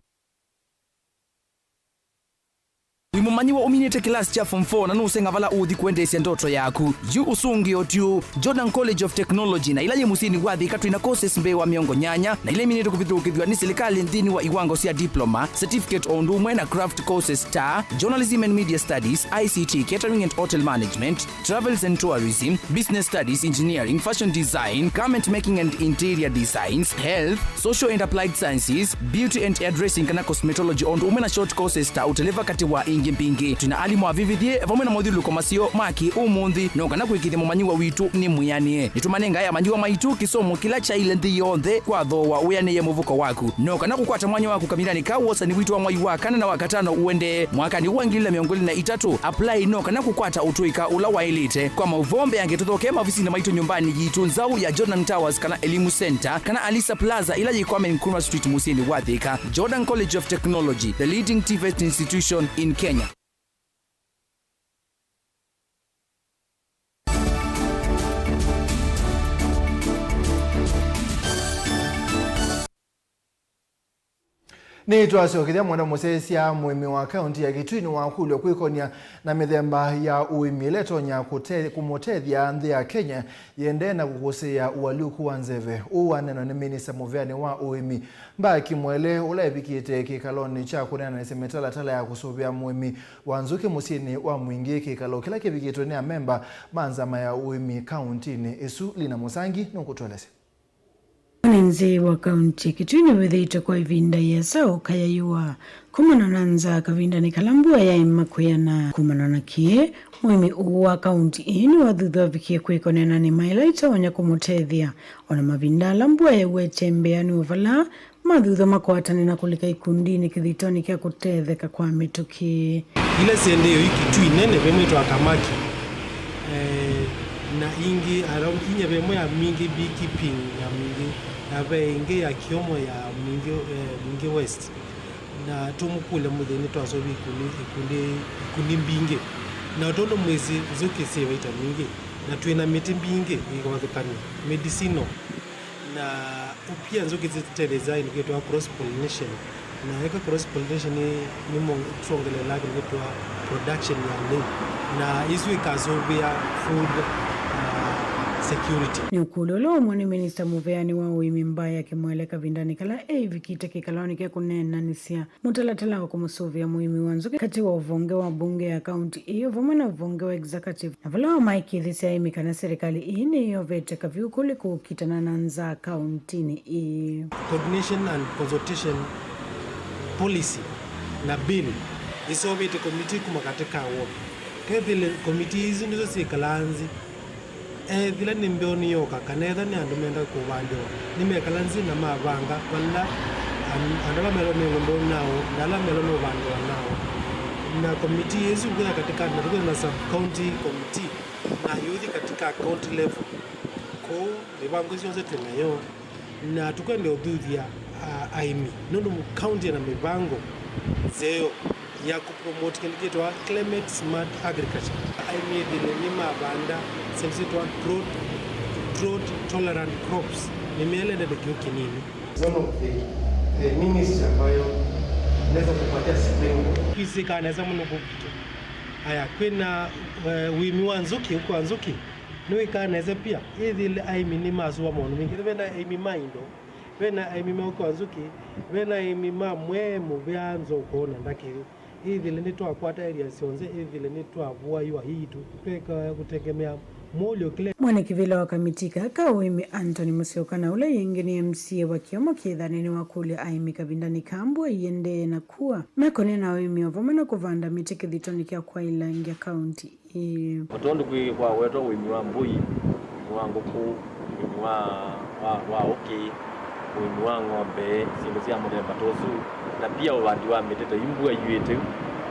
Wĩ mũmanyĩw'a ũminĩte kĩlasi kya form four na nũũseng'a vala ũũthi kũendeesya ndoto yaku? Yu ũsũngĩo ti ũũ. Jordan College of Technology, na ĩla yĩ mũsyĩnĩ wa Thika, twĩ na courses mbee wa mĩongo nyanya, na ila iminĩtwe kũvithũkĩthw'a nĩ silikalĩ nthĩnĩ wa iwango sya diploma, certificate, o ũndũ ũmwe na craft courses ta journalism and media studies, I C T, catering and hotel management, travels and tourism, business studies, engineering, fashion design, garment making and interior designs, health, social and applied sciences, beauty and hairdressing kana cosmetology, o ũndũ ũmwe na short courses ta ũteleva, katĩ wa ingĩ. mbingĩ. Twĩ na alimũ avĩvĩthye vamwe na mothyũlũlũko maseo ma kĩ-ũmũnthĩ, no kana kũĩkĩĩthya mũmanyĩw'a witũ nĩ mwĩanĩe. Nĩtũmanengae amanyĩw'a maitũ kĩsomo kĩla kyaĩle nthĩ yonthe kwa thooa wĩanĩe mũvuko waku. No kana kũkwata mwanya waku kavindanĩ ka wosani witũ wa mwai wa kana na wa katano ũendee mwakanĩ wa ngili ilĩ na mĩongo ĩlĩ na itatũ, apply no kana kũkwata ũtũĩka ũla waĩlĩte. Kwa maũvoo mbeange tũthokee maovisinĩ maitũ nyũmbanĩ yitũ nzaũ ya Jordan Towers kana Elimu Center kana Alisa Plaza ĩla yĩ Kwame Nkrumah Street mũsyĩnĩ wa Thika. Jordan College of Technology, the leading TVET institution in Kenya. Nĩtwasyokethya mwenda mũsyaĩĩsya mũĩmi wa kaũnti ya Kitui nĩwakũlw'a kwĩkonia na mĩthemba ya ũĩmi ĩla ĩtonya kũte-, kũmũtethya nthĩ ya Kenya yĩendee na kũkũsĩĩa ũalyũku wa nzeve. Ũu waneenwa nĩ minista mũveanĩ wa ũĩmi Mbaa Kimwele, ũla evikĩte kĩkalonĩ kya kũneenanĩsya mĩtalatala ya kũsũvĩa mũĩmi wa nzũkĩ mũsyĩnĩ wa Mwingĩ, kĩkalo kĩla kĩvikĩtwe nĩ amemba ma nzama ya ũĩmi kaũntinĩ ĩsu. Lina Mũsangi nũkũtũelesya. Mwene nzĩ wa kaunti ya Kitui nĩwĩthĩĩtwe kwa ĩvinda yĩasa ũkayayĩwa kumana na nzaa kavindanĩ kala mbua yaema kwĩana. Kumana na kĩĩ, mũĩmi ũũ wa kaunti ĩĩ nĩwathuthw'a avikie kwĩkonena nĩma ĩla ĩtonya kũmũtethya. O na mavinda ala mbua yew'ete mbea nĩ o vala mathuthw'a makwatane na kũlika ikundinĩ kĩthitonĩ kya kũtetheka kwa mĩtũkĩ. Ila siendee o Kitui nene, vemwe twa Kamaki, eh, na ingĩ around inya, vemwe ya Mwingĩ beekeeping ya Mwingĩ, na ve ĩngĩ ya Kĩomo ya Mwingĩ, eh, Mwingĩ West. Na tũmũkũlya mũthĩnĩ twaseũvya ikundi, ikundi, ikundi mbingĩ. Na o tondũ mwĩsĩ nzũkĩ syĩ vaita mbingĩ, na twĩ na mĩtĩ mbingĩ ĩvathũkany'a, medicinal, na pia nzũkĩ sitũtetheesya ĩndũ yĩtawa cross pollination. Na eka cross pollination nĩ, nĩ mo-, twongeleelaa kĩndũ kĩtawa production ya lĩu, na ĩsu ĩkasũvĩa food, uh, security. Nĩ ũkũlyo ũla ũmwe nĩ minista mũveanĩ wa ũĩmi Mbaa Kimwele kavindanĩ kala eĩvikĩte kĩkalonĩ kya kũneenanĩsya mũtalatala wa kũmũsũvĩa mũĩmi wa nzũkĩ katĩ wa ũvonge wa mbunge ya kaunti ĩyo vamwe na ũvonge wa executive, na vala wamaĩkĩĩthisye aĩmi kana serikali ĩĩ nĩyovete kavyũ kũlĩ kũkitana na nzaa kauntinĩ ĩĩ. Coordination and consultation policy na bill ĩseũvĩte committee kuma katĩ ka ward. Kethĩle committee isu nĩsyo syĩkalaa nzĩ. Ethĩla nĩ mbeũ nĩyoka, kana etha nĩ andũ menda kũvandĩwa, nĩmekala nzĩ na mavanga vala an-, andũ ala melwa nĩ ũndũ nao, na ala melwa nĩ ũvandĩwa nao. Na committee ĩsu kwĩtha katika, na tũkwĩtha na sub county committee, na yũthi katika county level. Kũu mĩvango ĩsu yonthe twĩ nayo. Na tũkwenda ũthuthya, a, aĩmi, nũndũ kaunti ĩna mĩvango nzeo ya kũpromote kĩndũ kĩtawa climate smart agriculture. Aĩmi ethĩle nĩmavanda syĩndũ syĩtawa drought, drought tolerant crops, mĩmea ĩla ĩendete kĩw'ũ kĩnini. One of the, the ministry ambayo inaweza kupatia spring. Kwĩsĩkaa nesa mũno kũkitũ. Aya, kwĩna, eh, ũĩmi wa nzũkĩ, ũkũ wa nzũkĩ, nĩwĩkaa nesa pia. Ĩthĩle aĩmi nĩmasũa maũndũ maingĩ. Vena aĩmi ma indo, vena aĩmi ma ũkĩ wa nzũkĩ, vena aĩmi ma mwee mũvea nzokoo na ndakĩ. Ĩthĩle nĩtwakwata area syonthe, ĩthĩle nĩtwavũaiwa iitũ, tweka kũtengemea mũlyo kĩla. Mwene kĩvĩla wa kamiti ka ka ũĩmi Anthony Mũsyoka, na ũla yĩngĩ nĩ M C A wa kĩomo kĩthanĩ nĩwakũlya aĩmi kavindanĩ ka mbua iendee na kua mekonena ũĩmi o vamwe na kũvanda mĩtĩ kĩthitonĩ kya kwaĩlangya kaunti. Ĩĩ. O tondũ kwĩ kwawetwa ũĩmi wa mbũi, ũĩmi wa ngũkũ, ũĩmi wa, wa, wa ũkĩ, ũĩmi wa ng'ombe, syĩndũ sya mũthemba ta ũsu, na pia ũvandi wa mĩtĩ ta yu mbua iyuĩte yu,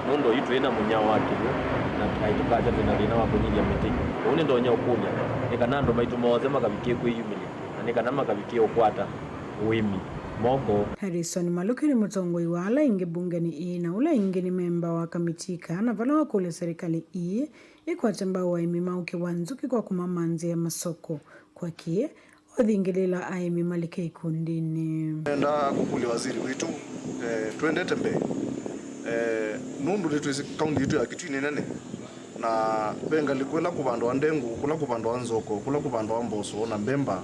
nũndũ yu twĩ na mũnyao wa kĩw'ũ, na aitũ kwasya twĩ na thĩna wa kũnyivya mĩtĩ. Ũu nĩndonya ũkũlya nĩ kana andũ maitũ monthe makavikie kwĩyumĩlya, na nĩ kana makavikie ũkwata ũĩmi moko. Harrison Maluki nĩ mũtongoi wa ala aingĩ mbungenĩ ĩĩ, na ũla ĩngĩ nĩ memba wa kamiti ka na vala wakũlya serikali ĩĩ ĩkwate mbau aĩmi ma ũkĩ wa nzũkĩ kwa kũmamanthĩa masoko. Kwa kĩĩ, othingĩlĩla aĩmi malike ikundinĩ. Nenda kũkũlya waziri witũ, eh, twendete mbee, eh, nũndũ nĩtwĩsĩ kaunti yitũ ya Kitui nĩ nene, na ve ngalĩko ĩla kũvandwa ndengũ, kũla kũvandwa nzoko, kũla kũvandwa mboso na mbemba,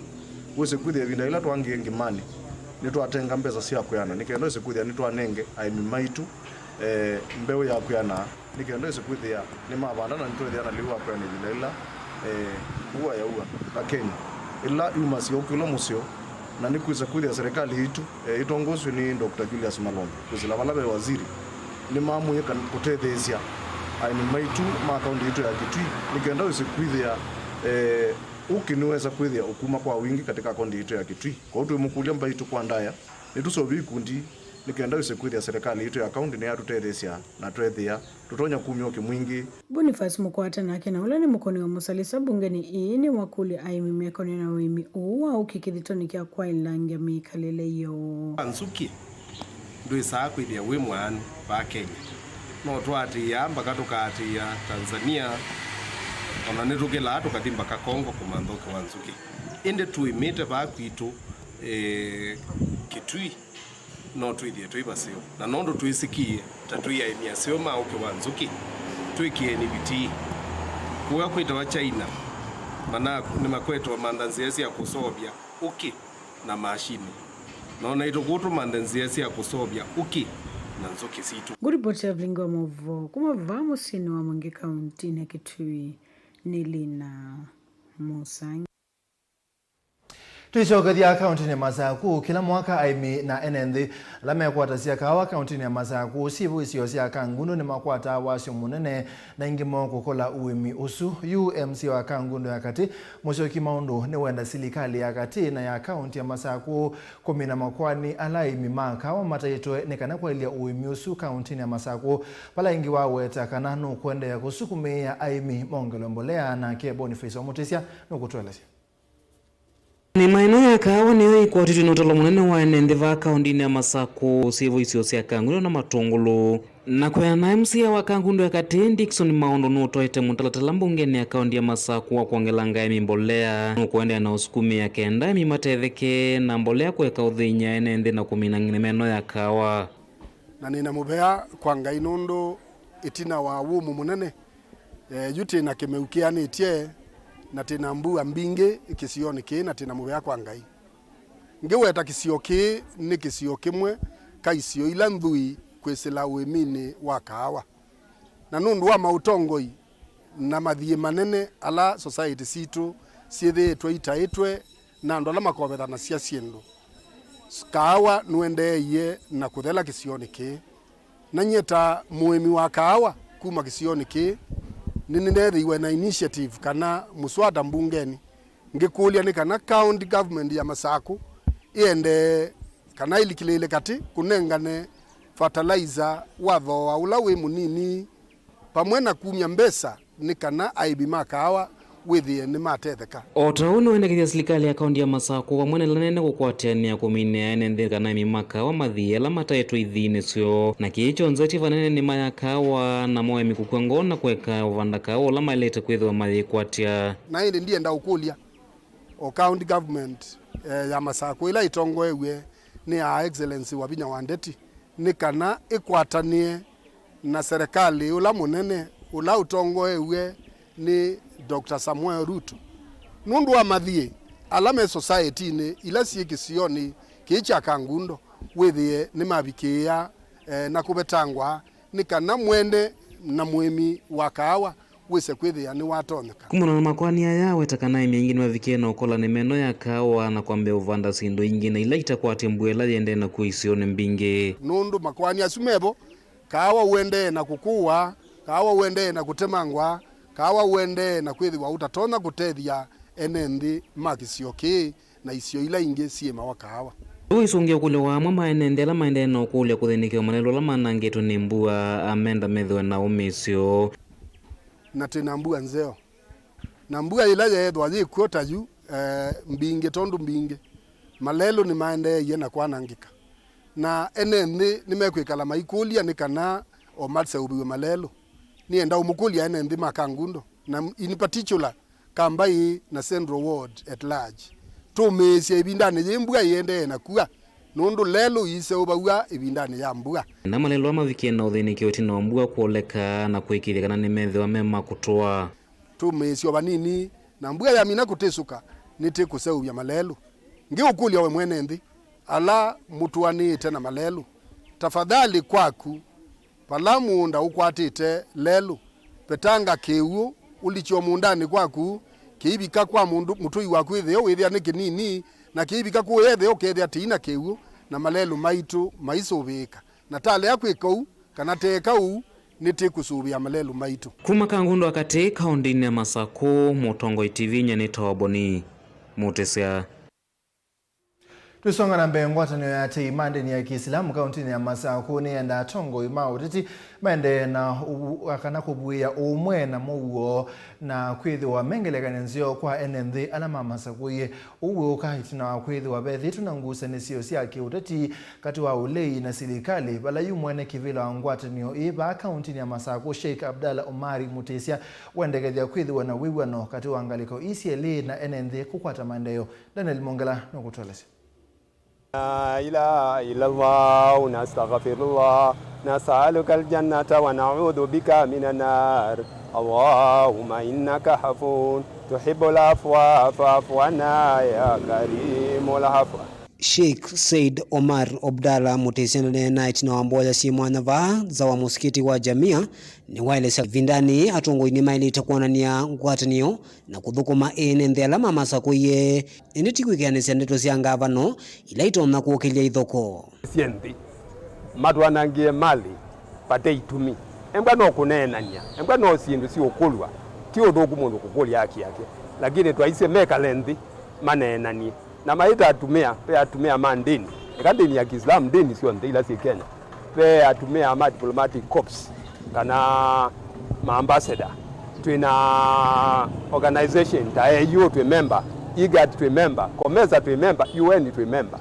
wĩsĩ kwĩthĩa ĩvinda yĩla twangĩe ngimanĩ, nĩtwatenga mbesa sya kwĩana, nĩ kenda wĩsĩ kwĩthĩa nĩtwanenge aĩmi maitũ, eh, mbeũ ya kwĩana. Nĩ kenda ĩsĩ kwĩthĩa nĩmavanda na nĩtwĩthĩa na lĩu wa kwĩana ĩvinda yĩla, eh, mbua yaua. Lakini ĩla yumasya ũkĩ ũla mũseo, na nĩkwĩsa kwĩthĩa serikali yitũ, eh, ĩtongoesw'e nĩ Doctor Julius Malombe, kwĩsĩla vala ve waziri, Nĩmamũie kana kũtetheesya aĩmi maitũ ma kaũntĩ yitũ ya Kitui nĩ kenda wĩse kwĩthĩa, eh, ũkĩ nĩwesa kwĩthĩa ũkuma kwa wingĩ katika kaũntĩ yitũ ya Kitui. Kwoou twĩmũkũlya mbaitũ kwa ndaya, nĩtũseũvye ikundi nĩ kenda wĩse kwĩthĩa serikali yitũ ya kaũntĩ nĩyatũtetheesya na twethĩa tũtonya kumya ũkĩ mwingĩ. Boniface Mũkwata nake na ũla nĩ mũkũni wa mũsalĩsa mbungenĩ ĩĩ nĩwakũlya aĩmi mekonene na ũĩmi ũũ wa ũkĩ kĩthĩtonĩ kya kwaĩlangya mĩkalĩle yoo. Nzũkĩ ndwĩsaa kwĩthĩa wĩ mwaanu vaa Kenya. No twaatĩĩaa mbaka tũkaatĩĩa Tanzania, o na nĩtũkĩlaa tũkathi mbaka Congo kũmantha ũkĩ wa nzũkĩ. Ĩndĩ tũĩmĩte vaa kwitũ, eh, Kitui, no twĩthĩe twĩ vaseo. Na nũndũ twĩsĩkĩe ta twĩ aĩmi aseo ma ũkĩ wa nzũkĩ, twĩkĩeni vitii. Kũya kwĩtawa China, mana nĩmakwetwa mantha nzĩa sya kũseũvya ũkĩ na mashini. No naitũ kũũ tũmanthe nzĩa sya kũseũvya ũkĩ na nzũkĩ sitũ. Ngũripoti ya Vilingi wa Maũvoo kuma vaa mũsyĩnĩ wa Mwingi kauntinĩ ya Kitui nĩ Lina Mũsangi. Tũisyokethya kauntinĩ ya Masakũ, kĩla mwaka aĩmi na ene nthĩ ala mekwatasya kaawa kauntinĩ ya Masakũ syĩvo isio sya Kangundo nĩmakwataa wasyo mũnene na ingĩ moo kũkola ũĩmi ũsu. Yu M C A wa Kangundo ya katĩ, Mũsyoki Maũndũ, nĩwenda silikalĩ ya katĩ na ya kaunti ya Masakũ kũmina makoani ala aĩmi ma kaawa mataĩtwe nĩ kana kwaĩlya ũĩmi ũsu kauntinĩ ya Masakũ, vala ĩngĩ waweta kana nũkũendeea kũsukumĩĩa aĩmi mongelwe mbolea. Nake Boniface wa Mũtĩsya nũkũtũelesya. Nĩ maeneo ya kaawa nĩyo ĩkwatĩtwe nĩ ũtalo mũnene wa ene nthĩ vaa kaũntinĩ ya Masakũ, syĩvo isio sya Kangundo na Matũngũlũ. Na kwĩana na M C A wa Kangundo ya katĩ, Dickson Maũndũ nũtwaĩte mũtalatala mbungenĩ ya kaũnti ya Masakũ wa kwongelanga aĩmi mbolea. Nũkũendeea na ũsukumĩa kenda aĩmi matetheke na mbolea kũeka ũthĩny'a ene nthĩ na kũmina ng'ine meno ya kaawa. Na nĩ na mũvea kwa Ngai nũndũ ĩtina wa wũmũ mũnene, eh, yu twĩ na kĩmeu kĩanĩtye, na twĩ na mbua mbingĩ kĩsionĩ kĩĩ, na twĩ na mũvea kwa Ngai. Ngĩweta kĩsio kĩĩ nĩ kĩsio kĩmwe ka isio ila nthwii kwĩsĩla ũĩminĩ wa kaawa. Na nũndũ wa maũtongoi na mathiĩ manene ala society sitũ syĩthĩĩtwe itaĩtwe na andũ ala makovethanasya syĩndũ, kaawa nũendeeie na kũthela kĩsionĩ kĩĩ. Na nyie ta mũĩmi wa kaawa kuma kĩsionĩ kĩĩ, nĩnĩneethĩiwe na initiative kana mũswada mbungenĩ ngĩkũlya nĩ kana county government ya Masakũ ĩendee kana ĩlikĩlĩĩle katĩ kũnengane fertilizer wa thooa ũla wĩ mũnini, vamwe na kumya mbesa nĩ kana aĩmi ma kaawa wĩthĩe nĩmatetheka. O ta ũu nĩwendekethya silikalĩ ya kaũnti ya Masakũ vamwe na ĩla nene kũkwatĩanĩa kũminĩa ene nthĩ kana aĩmi ma kaawa mathiĩ ala mataĩtwe ithiinĩ syoo, na kĩĩ kyonthe ti vanene nĩ nĩma ya kaawa, namo aĩmi kũkw'a ngoo na kũeka ũvanda kaawa ũla maĩlĩte kwĩthĩwa mayĩkwatya. Na ĩndĩ ndienda ũkũlya o county government, eh, ya Masakũ ĩla ĩtongoew'e nĩ Her Excellency Wavinya wa Ndeti nĩ kana ĩkwatanĩe na serĩkalĩ ũla mũnene ũla ũtongoew'e nĩ Doctor Samuel Ruto. Nũndũ wa mathiĩ ala me society-inĩ ila syĩ kĩsionĩ kĩĩ kya Kangundo, wĩthĩe nĩmavikĩĩa, eh, na kũvetangwa nĩ kana mwene na mũĩmi wa kaawa wĩse kwĩthĩa nĩwatonyeka. Kumana na makoani aya, aweta kana aĩmi aingĩ nĩmavikie na ũkola nĩ meno ya kaawa na kwambĩa ũvanda syĩndũ ingĩ na ila itakwatya mbua ĩla yĩendee nakw'o isionĩ mbingĩ. Nũndũ makoani asu mevo, kaawa ũendee na kũkũwa, kaawa ũendee na kũtemangwa, kaawa ũendee na kwĩthĩwa ũtatonya kũtethya ene nthĩ ma kĩsio kĩĩ na isio ila ingĩ syĩmawa kaawa. Ũisũngĩa ũkũlyo wa amwe ma ene nthĩ ala maendee na ũkũlya kũthĩnĩkĩwa malelũ ala manangĩtwe nĩ mbua, amenda methĩwe na ũmĩsyo. Na twĩ na mbua nzeo. Na mbua ĩla yeethwa yĩ kw'o ta yu, eh, mbingĩ tondũ mbingĩ, malelũ nĩmaendeeie na kwanangĩka. Na ene nthĩ nĩmekwĩkala maikũlya nĩ kana o maseũvĩw'e malelũ. Nĩenda ũmũkũlya ene nthĩ ma Kangundo, na in particular, Kambai na Central Ward at large. Tũmĩĩsye ĩvindanĩ yĩĩ mbua ĩendee na kua, nũndũ lelũ iiseũvaw'a ĩvindanĩ ya mbua. Na malelũ aa mavikie na ũthĩnĩkĩo ĩtina wa mbua kwoleka na kũĩkĩĩthya kana nĩmethĩwa me ma kũtũa. Tũmĩĩsye o vanini, na mbua yamina kũtĩsũka, nĩtĩkũseũvya malelũ. Ngĩũkũlya we mwene nthĩ, ala mũtũanĩĩte na malelũ, tafadhali kwaku, vala mũũnda ũkwatĩte lelũ, vetanga kĩw'ũ, ũlikye o mũũndanĩ kwaku, kĩivika kwa mũndũ, mũtũi waku ĩtheo wĩthĩa nĩ kĩnini, na kĩivika kũũ etheo ũkethĩa tĩi na kĩw'ũ, na malelũ maitũ maisũvĩĩka. Na twalea kwĩka ũu, Kana te kau, nĩtĩkũsũvĩa malelũ maitũ. Kuma Kangundo wa Katĩ, kaũntĩnĩ ya Masakũ, Mũtongoi T V nyie nĩtawa Boni Mũtĩsya. Twĩsonga na mbee, ngwatanĩo ya atei ma ndĩni ya Kĩisilamu kaũntĩnĩ ya Masakũ nĩyendaa atongoi ma ũteti maendee na ũvu-, kana kũvuĩa ũmwe na mũuo na kwĩthĩwa me ngelekany'o nzeo kwa ene nthĩ ala mamasakũie. Ũu wĩũka ĩtina wa kwĩthĩwa vethĩĩtwe na ngusanĩsyo sya kĩũteti katĩ wa ũlei na silikalĩ, vala yu mwene kĩvĩla wa ngwatanĩo ĩĩ vaa kaũntĩnĩ ya Masakũ, Sheikh Abdallah Omari Mutĩsya, wendekethya kwĩthĩwa na wĩw'ano katĩ wa ngalĩko ii syelĩ na ene nthĩ kũkwata maendeeo. Daniel Mongela nũkũtũelesya. لا إله إلا الله، نستغفر الله، نسألك الجنة ونعوذ بك من النار. اللهم إنك عفو تحب العفو فاعف عنا يا كريم العفو. Sheikh Said Omar Abdallah Mutĩsya nĩwaneena ĩtina wa mboya syĩ mwanya vaa nza wa mũsikiti wa Jamia. Nĩwaelesya ĩvindanĩ atongoi nĩmaĩlĩte kwonany'a ngwatanĩo na kũthũkũma ene nthĩ ala mamasakũie, ĩndĩ ti kwĩkĩanĩsya ndeto sya ngavano ila itonya kũkĩlya ithoko. Syĩ nthĩ, matwanangĩe malĩ vate itumi. Embwa no kũneenany'a, embwa no syĩndũ siũkũlw'a, ti ũthũku mũndũ kũkũlya haki yake, lakini twaisye mekale nthĩ maneenany'e. Na mayĩta atumĩa, ve atumĩa ma ndĩni, eka ndĩni ya Kĩisilamu, ndĩni syonthe ila syĩ Kenya, ve atumĩa ma diplomatic corps kana ma ambassador. Twĩ na organization ta A U twĩ member, IGAD twĩ member, COMESA twĩ member, U N twĩ member.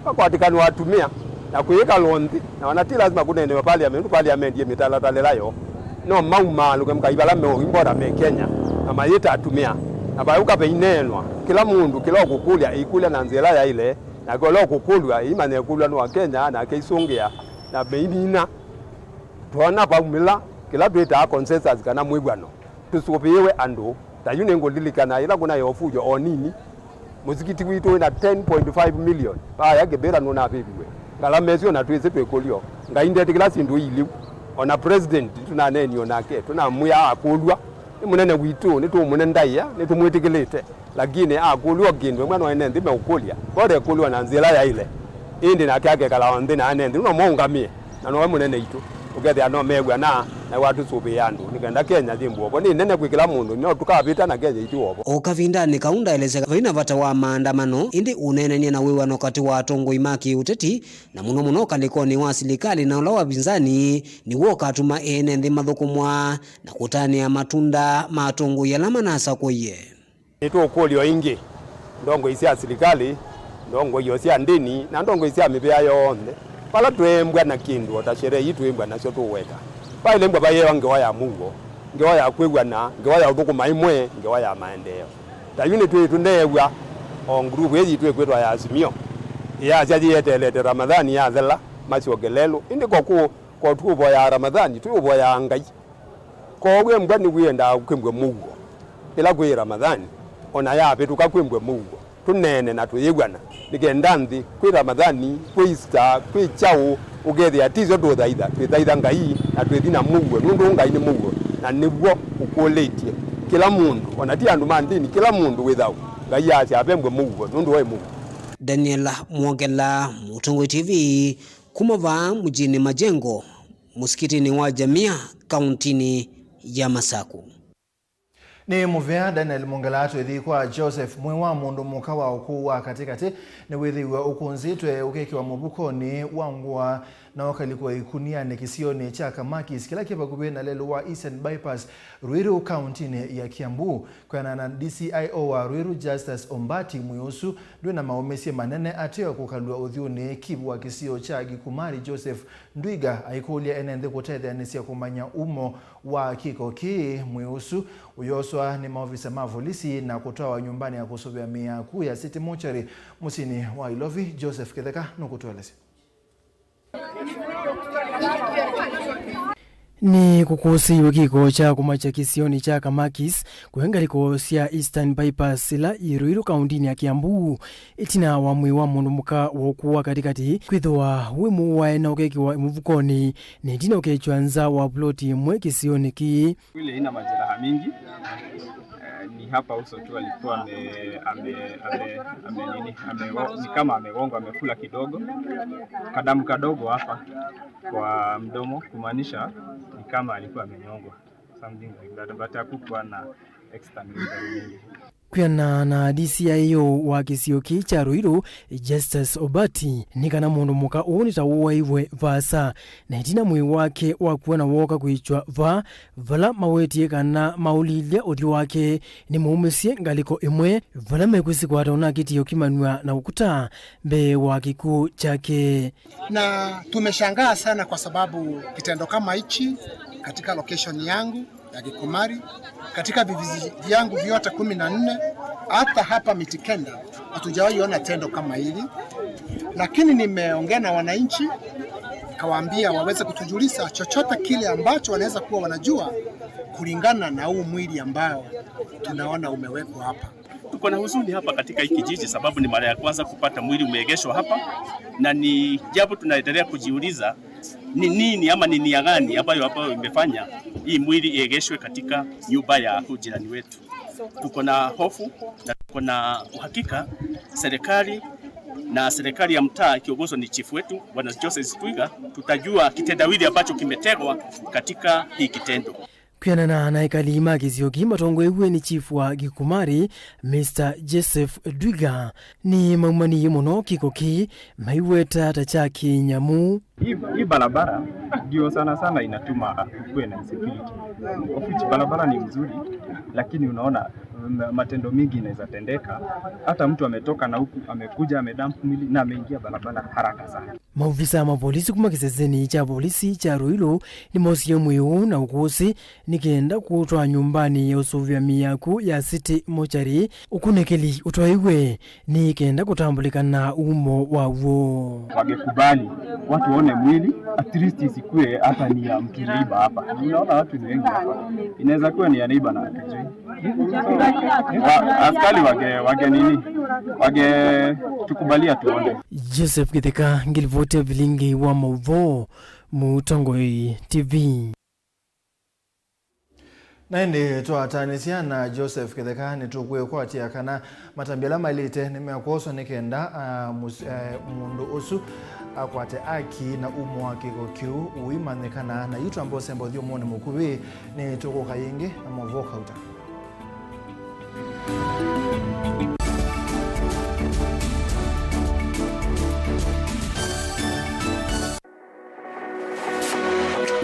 Vakwatĩkanwa atumĩa na kwĩĩkalwa nthĩ, na ona ti lazima kũneenewa parliament, nũndũ parliament yĩ mĩtalatalĩla yoo. No maumaalũke mũkai vala meũimbota me Kenya na mayĩta atumĩa, na vayũka veineenwa. Kĩla mũndũ kĩla ũkũkũlya ĩikũlya na nzĩa ĩla yaĩle, nake ũla ũkũkũlw'a ĩimanya ĩkũlw'a nĩ wa Kenya, nake ĩisũngĩa na meimina. Twona vaumĩla kĩla twĩtaa consensus kana mwĩw'ano, tũsũvĩĩwe andũ. Ta yu nĩngũlilikana ĩla kũnaĩ ũvujo o nini, mũsikiti witũ wĩna ten point five million, vaya Kĩbĩla nũnavĩviwe. Ngalama ĩsu ona twĩsĩ twĩkũlyo. Ngai ndetĩkĩla syĩndũ ii lĩu. Ona president tũnaneenie onake, tũnamwĩa akũlw'a. Nĩ mũnene witũ, nĩtũũmũne ndaĩa, nĩtũmwĩtĩkĩlĩte. Lakini akũlw'a o kĩndũ, ĩmwe no ene nthĩ meũkũlya. Bora ekũlw'a na nzĩa ĩla yaĩle. Ĩndĩ nake akekala o nthĩ na ene nthĩ, no maũngamĩe. Na nowe mũnene witũ. Ũkethĩa no mew'ana, na watũsũvĩĩa andũ. Nĩ kenda Kenya yĩmbũe vo. Nĩ nene kwĩ kĩla mũndũ, no tũkavĩta na Kenya itiwo vo. O kavindanĩ kau ndaelesya vai na vata wa maandamano, ĩndĩ ũneenany'a na wĩw'ano katĩ wa atongoi ma kĩũteti, na mũno mũno ũkalĩkonĩ wa silikalĩ na ũla wa vinzani, nĩw'o ũkatuma ene nthĩ mathũkũmwa na kũtanĩa matunda ma atongoi ala manasakũie. Nĩtũũkũlya o ĩngĩ, ndongoi sya silikalĩ, ndongoi o sya ndĩni, na ndongoi sya mĩvĩa yonthe, vala tweembwa na kĩndũ o ta sherehe ii twĩmbwa nasyo tũweta. Vaĩle mbwa vayewa ngewa ya mũuo, ngewa ya kwĩw'ana, ngewa ya ũthũkũma ĩmwe, ngewa ya maendeeo. Ta yu nĩtwĩĩtũneew'a o nguluvu ĩĩ yitũ ĩkwĩtwa ya Azimio, ĩyasya yĩeteelete Ramadhani yathela, masyoke lelũ. Ĩndĩ ko kũ, ko tũũvoyaa Ramadhani, twĩũvoyaa Ngai. Kwoou embwa nĩwĩendaa kwĩmbwe mũuo. Ĩla kwĩ Ramadhani, o na yavĩtũka kwĩmbwe mũuo. Tũneene na tũyĩw'ana, nĩ kenda nthĩ, kwĩ Ramadhani, kwĩ Easter, kwĩ kyaũ, ũkethĩa ti syo tũũthaitha, twĩthaitha Ngai, na twĩthi na mũuo, nũndũ Ngai nĩ mũuo, na nĩw'o ũkũlĩtye kĩla mũndũ, o na ti andũ ma ndĩni, kĩla mũndũ wĩ thayũ. Ngai aasya avembwe mũuo, nũndũ waĩ mũuo. Daniel Mwongela, Mũtongoi T V, kuma vaa mũsyĩnĩ Majengo, mũsikitĩnĩ wa Jamia, kaũntĩnĩ ya Masakũ. Nĩ mũvea Daniel Mwongela. Twĩthi kwa Joseph. Mwĩĩ wa mũndũ mũka wa ũkũũ wa katĩkatĩ nĩwĩthĩiwe ũkũnzĩtwe ũkekĩwa mũvukonĩ wa ngũa na ũkalikwa ikunianĩ kĩsionĩ kya Kamakis, kĩla kĩ vakuvĩ na lelũ wa Eastern Bypass, Ruiru, kaũntĩnĩ ya Kiambu. Kwĩanana na D C I O wa Ruiru, Justus Ombati, mwĩĩ ũsu ndwĩ na maũmĩsye manene ateo kũkalw'a ũthyũnĩ. Kivu wa kĩsio kya Gikumari, Joseph Ndwiga, aikũlya ene nthĩ kũtetheanĩsya kũmanya umo wa kĩko kĩĩ. Mwĩĩ ũsu ũyoswa nĩ maovisa ma volisi na kũtwawa nyũmbanĩ ya kũsũvĩa mĩĩ ya akw'ũ ya City Mortuary mũsyĩnĩ wa Ilovi. Joseph Kĩtheka nũkũtũelesya. Nĩ kũkũsĩiwe kĩko kya kũmakya kĩsionĩ kya Kamakis, kũya ngalĩko sya Eastern Bypass, ĩla yĩ Ruiru, kaũntĩnĩ ya Kiambu, ĩtina wa mwĩĩ wa mũndũ mũka wa ũkũũ wa katĩkatĩ kwĩthĩwa wĩ mũwae na ũkekĩwa mũvukonĩ, na ĩtina ũkekĩwa nza wa vuloti ĩmwe kĩsionĩ kĩĩ. Mwili haina majeraha mingi. Eh, Ni hapa uso tu alikuwa ame, ame, ame, ame nini, ame, ni kama amegongwa, amefula kidogo, kadamu kadogo hapa kwa mdomo, kumaanisha ni kama alikuwa amenyongwa, something like that, but hakukuwa na external injury mingi. Kwĩanana na D C I O wa kĩsio kĩĩ kya Ruiru, Justus Obati, nĩ kana mũndũ mũka ũũ nĩ ta wooaiwe vaasa, na ĩtina mwĩĩ wake wakua na wooka kwĩkyw'a vaa, vala mawetie kana maũlilye ũthyũ wake nĩmaumĩsye ngalĩko ĩmwe, vala mekwĩsĩ kwata ũnakĩtie ũkimanw'a na ũkuta mbee wa kĩkw'ũ kyake. Na tumeshangaa sana kwa sababu kitendo kama hichi katika location yangu ya Gikumari, katika vijiji vyangu vyote kumi na nne, hata hapa Mitikenda, hatujawahi ona tendo kama hili. Lakini nimeongea na wananchi, nikawaambia waweze kutujulisha chochote kile ambacho wanaweza kuwa wanajua kulingana na huu mwili ambao tunaona umewekwa hapa. Tuko na huzuni hapa katika hii kijiji sababu ni mara ya kwanza kupata mwili umeegeshwa hapa, na ni jambo tunaendelea kujiuliza ni nini ama ni nia gani ambayo, ambayo imefanya hii mwili iegeshwe katika nyumba ya huu jirani wetu. Tuko na hofu na tuko na uhakika serikali na serikali ya mtaa ikiongozwa ni chifu wetu Bwana Joseph Twiga, tutajua kitendawili ambacho kimetegwa katika hii kitendo. Kwĩanana na ekali ma kĩsio kĩĩ matongoew'e nĩ chief wa Gikumari, Mister Joseph Dwiga, nĩmaumaniie mũno kĩko kĩĩ, maiweta ta kya kĩnyamũ. Hii, hii barabara ndio sana sana inatuma kukuwe na insecurity. Of which barabara ni mzuri, lakini unaona, mm, matendo mingi inaweza tendeka. Hata mtu ametoka na huku, amekuja, amedump mwili na ameingia barabara haraka sana. Maovisa ma volisi kuma kĩsesenĩ kya volisi kya Ruiru nĩmosie mwĩĩ ũũ na ũkũsĩ nĩ kenda kũũtwaa nyũmbanĩ ya ũsũvĩa mĩako ya City Mortuary. Ũkunĩkĩli ũtwaĩwe nĩ kenda kũtambũlĩkana umo waw'o. Wangekubali watu waone mwili, at least isikuwe hata ni ya mtu neighbor hapa. Unaona watu ni wengi hapa. Inaweza kuwa ni ya neighbor na hatujui. Wa-, askari wage, wage nini? Wage tukubalia tuone. Joseph Githeka, ngilivoti ya vilingi wa mauvoo, Mũtongoi T V. Na ĩndĩ twataanĩsya na Joseph Githeka, nĩtũkwĩkwatya kana matambya ala maĩlĩte nĩmekwoswa nĩ kenda, ah, mũs-, eh, mũndũ ũsu akwate aki na umo wa kĩko kĩu ũimanyĩkana. Na yu twamba ũsemba ũthyũmũnĩ mũkuvĩ, nĩtũkũka yĩngĩ na mauvoo kauta.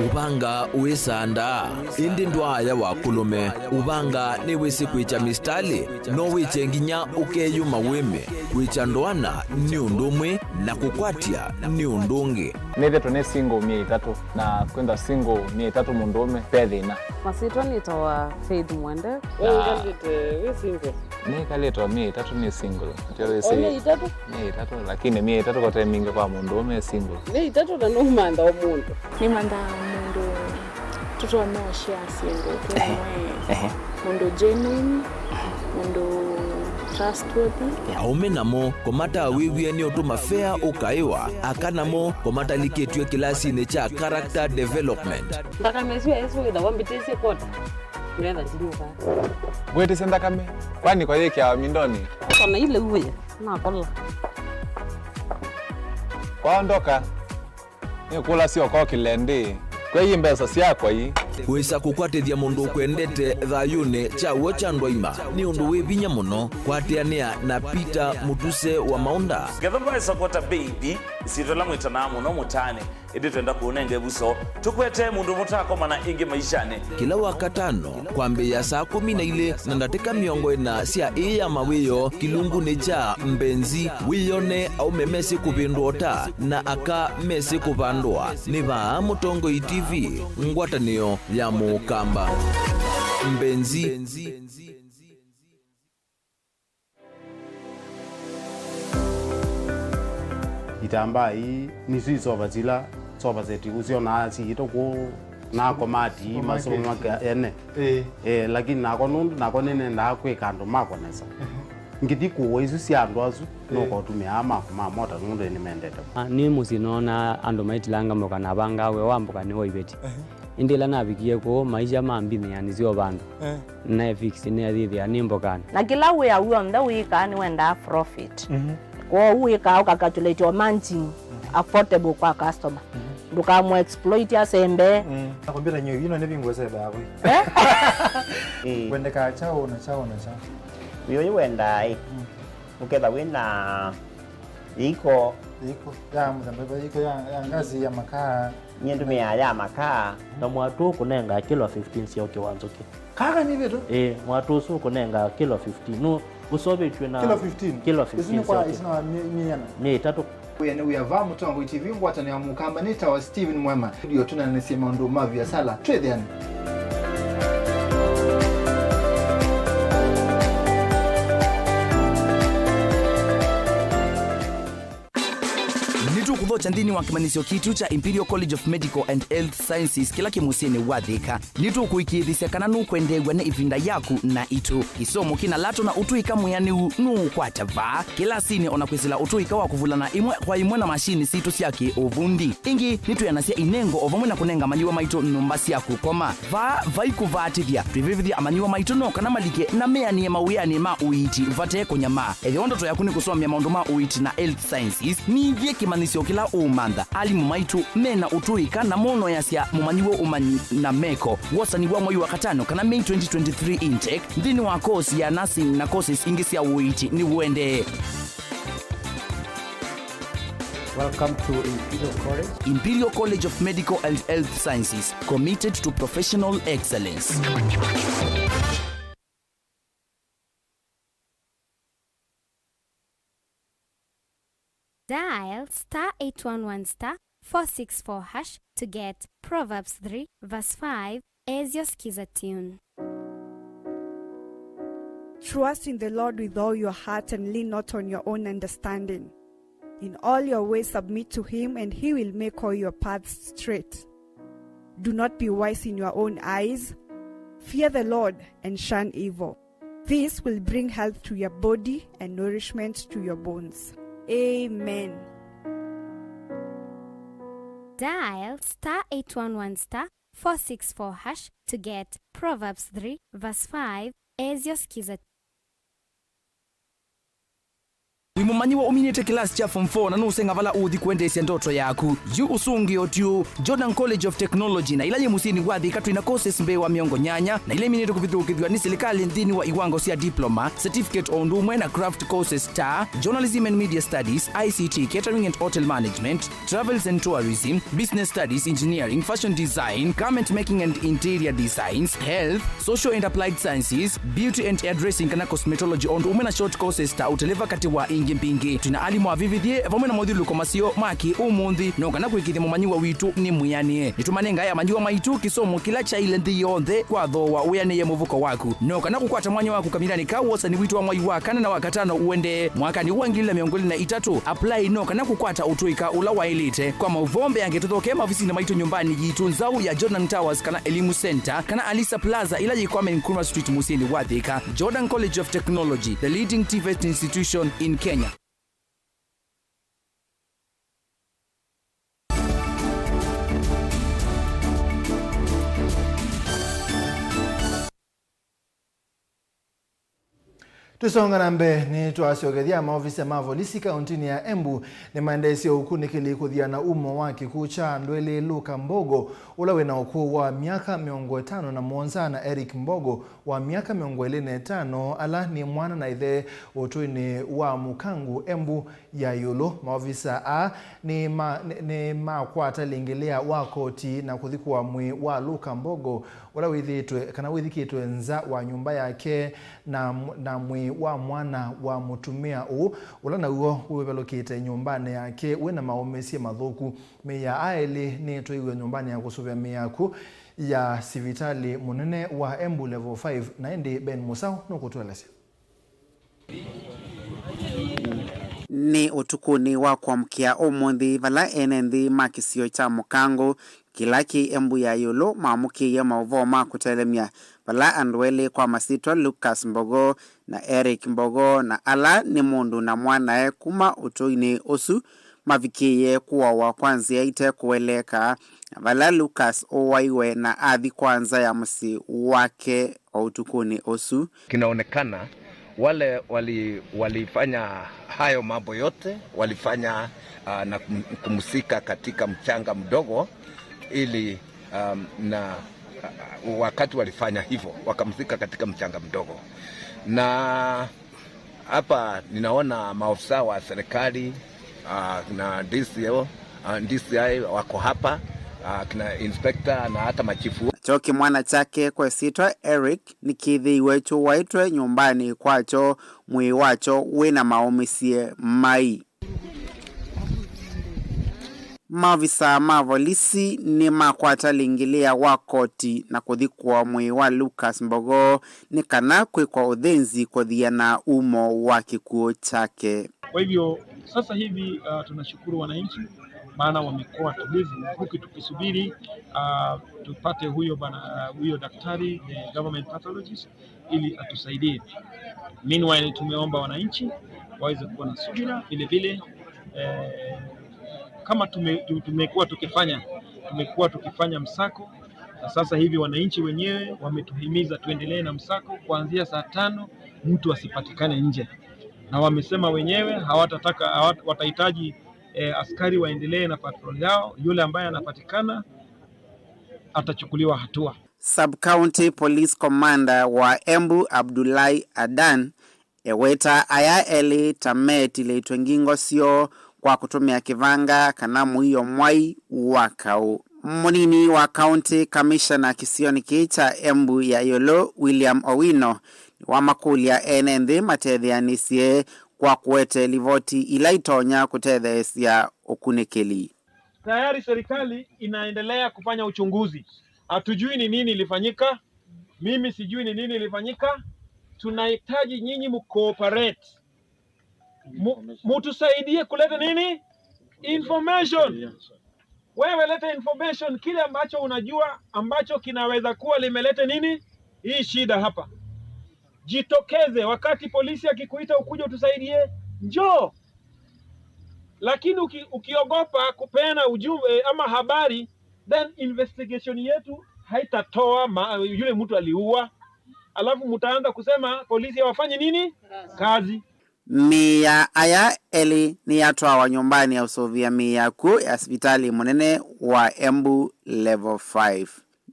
Ũvanga wĩsandaa, ĩndĩ ndwaaya wa kũlũme. Ũvanga nĩwĩsĩ kwĩkya mistalĩ, no wĩkye nginya ũkeyũma wĩme. Kwĩkya ndoana nĩ ũndũ ũmwe, na kũkwatya nĩ ũndũ ũngĩ. Nĩthĩtwe nĩ single myei ĩtatũ, na kwĩtha single myei ĩtatũ mũndũũme ve thĩna. Masyĩtwa nĩtawa Faith Mwende. We wĩkalĩte wĩ single? Nĩkalĩtwa myei ĩtatũ nĩ single. Atĩ wĩsĩ- O myei ĩtatũ? Myei ĩtatũ, lakini myei ĩtatũ kote mingĩ kwa mũndũũme e single. Myei ĩtatũ na nũmantha o mũndũ. Nĩmanthaa mũndũ tũtonya ũshare syĩndũ twĩ. Ehe. Mũndũ genuine, mũndũ trustworthy. Aũme namo kũmatawĩw'e nĩ ũtũma fea ũkaĩwa, aka namo kũmatalikĩtw'e kĩlasinĩ kya character development. Nthakame ĩsu yaĩsũ wĩthawa mbĩtĩsye kota, nĩgetha ndinyuka. Ngwĩtĩsye nthakame, kwani kwa yĩkĩawa mindonĩ? Kona ile uwe, nakola. Kwaondoka. Nĩkũlasya ũkokĩle ndĩ, kwei mbesa syakwa ii. Wĩsa kũkwatĩthya mũndũ ũkwendete thayũnĩ kya w'o kya ndwaima nĩ ũndũ wĩ vinya mũno. Kwatĩanĩa na Peter Mũtuse wa Maũnda. Ngetha ndwaĩsa kwota baby, ĩsyĩtwa ĩla mwĩtanaa mũno mũtaanĩ, ĩndĩ twenda kũũnenga ĩvuso. Tũkwetee mũndũ mũtaakomana ĩngĩ maishanĩ. Kĩla Wakatano, kwambĩĩa saa kũmi na ilĩ na ndatĩka mĩongo ĩna sya ĩĩ ya mawĩoo, kĩlungunĩ kya Mbenzi, wĩyone aũme mesĩ kũvĩndũa ũta na aka mesĩ kũvandũa. Nĩ vaa Mũtongoi T V, ngwatanĩo ya Mũkamba. Mbenzi. Itambaa ii nĩsyo isova sila sofa set ũsyonaa siĩtwe kũu na komati masoma ene. Ĩĩ. Eh, lakini nako nũndũ nako nĩnendaa kwĩka andũ makwa nesa. Ngĩthi kũũa isu sya andũ asu, nũkotũmĩaa makwa ma mota nũndũ nĩmendete. Ah, nĩ mũsyĩ noonaa andũ maitilanga mboka na avangaa wĩa wa mboka nĩ wa iveti. Ĩndĩ ĩla navikie kũũ, maisha mambinĩanĩsya o vandũ. Eh. Naefix nĩathĩthĩa nĩ mbokanĩ. Na kĩla wĩa w'onthe wĩkaa nĩwendaa profit. Mhm. Kwoou wĩkaa ũkacalculate o margin affordable kwa customer. Mhm. Ndũkamũ exploit asembe. Mm. Na kompyuta nyo ino nĩ vingo sebe hapo. Eh? Eh. Kwendekaa kyaũ na kyaũ na kyaũ. Wĩ ũyũ wendaa ĩ. Mm. Ũketha wĩ na iko. Iko ya mũthemba ĩva? Iko ya, ya ngazi, ya makaa? Nyie ndũmĩaa ya makaa. Na mwatũ ũkũnengaa kilo fifteen sya ũkĩ wa nzũkĩ. Kaka nĩ vitu? Ĩĩ, mwatũ ũsu ũkũnengaa kilo fifteen. Nũ ũseũvĩtw'e na kilo fifteen? Kilo fifteen. Isu nĩ kwa, sya ũkĩ. Isu nĩ wa mi-, mĩana? Mĩ ĩtatũ. Wĩa nĩ wĩa va Mũtongoi T V, ngwatanĩo ya Mũkamba, nĩ tawa Steven Mwema. Ndio tũnanĩsye maũndũ ma viasala. Twĩthĩane. Nĩtũkũthokya nthĩnĩ wa kĩmanyĩsyo kitũ kya Imperial College of Medical and Health Sciences kĩla kĩ mũsyĩnĩ wa Thika. Nĩtũkũĩkĩĩthĩsya kana nũkwendeew'a nĩ ĩvinda yaku na itũ. Kĩsomo kĩna lato na ũtũĩka mwĩanĩu nũũkwata vaa kĩlasinĩ, o na kwĩsĩla ũtũĩka wa kũvulana ĩmwe kwa ĩmwe na mashini sitũ sya kĩ-ũvundi. Ĩngĩ, nĩtwĩanasya inengo o vamwe na kũnenga amanyĩw'a maitũ nyũmba sya kũkoma. Vaa vai kũvaatĩthya, twĩvĩvĩthya amanyĩw'a maitũ no kana malike na meanĩe mawĩanĩ ma ũiiti vate kũnyamaa. Ethĩwa ndoto yaku nĩ kũsomea maũndũ ma ũiiti na health sciences, nĩnthĩ kĩmanyĩsyo kĩla ũũmantha. Alimũ maitũ me na ũtũĩka na monoeasya mũmanyĩw'a ũmanyi na meko. Wosani wa mwei wa katano kana May twenty twenty-three intake nthĩnĩ wa course ya nursing na courses ingĩ sya ũiiti nĩũendee. Welcome to Imperial College. Imperial College of Medical and Health Sciences, committed to professional excellence. Dial star eight one one star four six four hash to get Proverbs three verse five as your Skiza tune. Trust in the Lord with all your heart and lean not on your own understanding. In all your ways submit to him, and he will make all your paths straight. Do not be wise in your own eyes. Fear the Lord and shun evil. This will bring health to your body and nourishment to your bones. Amen. Dial star eight one one star four six four hash to get Proverbs three verse five as your Skiza. Wĩ mũmanyĩw'a ũminĩte kĩlasi kya form four na nũũsenga vala ũũthi kũendeesya ndoto yaku? Yu ũsũngĩo ti ũũ. Jordan College of Technology, na ĩla yĩ mũsyĩnĩ wa Thika, twĩ na courses mbee wa mĩongo nyanya, na ila iminĩte kũvithũkĩthw'a nĩ silikalĩ nthĩnĩ wa iwango sya diploma, certificate, o ũndũ ũmwe na craft courses ta Journalism and Media Studies, I C T, Catering and Hotel Management, Travels and Tourism, Business Studies, Engineering, Fashion Design, Garment Making and Interior Designs, Health, Social and Applied Sciences, Beauty and Hairdressing kana Cosmetology, o ũndũ ũmwe na short courses ta ũteleva, katĩ wa ingĩ mbingĩ. Twĩ na alimũ avĩvĩthye vamwe na mothilũko maseo ma kĩ-ũmũnthĩ, no kana kũĩkĩĩthya mũmanyĩw'a witũ nĩ mwĩanĩe. Nĩtũmanengae amanyĩw'a maitũ kĩsomo kĩla kyaĩle nthĩ yonthe kwa thooa wĩanĩe mũvuko waku. No kana kũkwata mwanya waku kavindanĩ ka wosani witũ wa mwai wa kana na wa katano ũendee mwakanĩ wa ngili ilĩ na mĩongo ĩlĩ na itatũ, apply no kana kũkwata ũtũĩka ũla waĩlĩte. Kwa maũvoo mbeange tũthokee maovisinĩ maitũ nyũmbanĩ yitũ nzaũ ya Jordan Towers kana Elimu Center kana Alisa Plaza ĩla yĩ Kwame Nkrumah Street mũsyĩnĩ wa Thika. Jordan College of Technology, the leading TVET institution in Kenya. Tũsonga na mbee, nĩtwasyokethya maovisa ma volisi kaũntĩnĩ ya Embu nĩmaendeesye ũkunĩkĩli kũthiana umo wa kĩkw'ũ kya andũ elĩ, Luka Mbogo, ũla wĩ na ũkũũ wa myaka mĩongo ĩtano na mũonza, na Eric Mbogo, wa myaka mĩongo ĩlĩ na ĩtano, ala nĩ mwana na ĩthe ũtũinĩ wa Mũkangu, Embu ya ĩũlũ. Maovisa aa nĩma-, nĩ-, nĩmakwata lĩngĩlĩa wa koti na kũthikũa mwĩĩ wa Luka Mbogo, ũla wĩthĩĩtwe, kana wĩthikĩtwe nza wa nyũmba yake na, na mwĩĩ wa mwana wa mũtumĩa ũũ, ũla naw'o wĩvalũkĩte nyũmbanĩ yake wĩ na maũmĩsye mathũku. Mĩĩ ya aa elĩ nĩtwaiwe nyũmbanĩ ya kũsũvĩa mĩĩ ya akw'ũ ya sivitalĩ mũnene wa Embu Level five, na ĩndĩ Ben Mũsaũ nũkũtũelesya. Nĩ ũtukũnĩ wa kũamũkĩa ũmũnthĩ, vala ene nthĩ ma kĩsio kya Mũkangũ, kĩla kĩ Embu ya ĩũlũ, maamũkĩie maũvoo ma kũtelemya, vala andũ elĩ kwa masyĩtwa Lucas Mbogo na Eric Mbogo, na ala nĩ mũndũ na mwanae kuma ũtũinĩ ũsu, Mavikĩie kũawa kwa nzĩa ite kũeleeka, vala Lucas ũwaiwe na athi kwa nza ya mũsyĩ wake o ũtukũnĩ ũsu. Kinaonekana wale wali-, walifanya hayo mambo yote, walifanya, ah, na kum-, kumzika katika mchanga mdogo, ili, um, na, ah, wakati walifanya hivyo, wakamzika katika mchanga mdogo. Na hapa ninaona maofisa wa serikali, ah, na D C O, ah, D C I wako hapa, ah, kina inspector na hata machifu. Nakyo kĩmwana kyake kwa ĩsyĩtwa Eric nĩkĩthĩiwe kyũwaĩtwe nyũmbanĩ kwakyo, mwĩĩ wakyo wĩna maũmĩsye mai. Maovisaa ma volisi nĩmakwata lingĩlĩa wa koti na kũthi kũa mwĩĩ wa Lucas Mbogo nĩ kana kwĩkwa ũthĩnzi kũthiana umo wa kĩkw'ũ kyake. Kwa hivyo, sasa hivi, uh, tunashukuru wananchi, maana wamekuwa tulivu, huku tukisubiri, uh, tupate huyo bana, uh, huyo daktari, the government pathologist, ili atusaidie. Meanwhile, tumeomba wananchi waweze kuwa na subira vile vile, eh, kama tume-, tu-, tumekuwa tukifanya, tumekuwa tukifanya msako, na sasa hivi wananchi wenyewe wametuhimiza tuendelee na msako kuanzia saa tano, mtu asipatikane nje. Na wamesema wenyewe hawatataka, hawat-, watahitaji, eh, askari waendelee na patrol yao. Yule ambaye anapatikana atachukuliwa hatua. Sub-County Police Commander wa Embu, Abdullahi Adan, eweta aya elĩ ta metilĩtwe ngingo syoo kwa kũtũmĩa kĩvanga kana mũio mwai wa kaũ. Mũnini wa County Commissioner kĩsionĩ kĩĩ kya Embu ya ĩũlũ, William Owino, nĩwamakũlya ene nthĩ matetheanĩsye kwa kũete livoti ila itonya kũtetheesya ũkunĩkĩli. Tayari serikali inaendelea kufanya uchunguzi. Hatujui ni nini ilifanyika. Mimi sijui ni nini ilifanyika. Tunahitaji nyinyi mcooperate. Mu-, mutusaidie kuleta nini? Information. Wewe leta information, kile ambacho unajua ambacho kinaweza kuwa limeleta nini? Hii shida hapa. Jitokeze wakati polisi akikuita ukuje utusaidie, njoo. Lakini uki-, ukiogopa kupeana ujumbe ama habari, then investigation yetu haitatoa ma-, yule mtu aliua. Alafu mtaanza kusema polisi hawafanye nini? Kazi. Mĩĩ ya aya elĩ nĩyatwawa nyũmbanĩ ya ũsũvĩa mĩĩ ya kw'ũ ya sivitalĩ mũnene wa Embu Level five.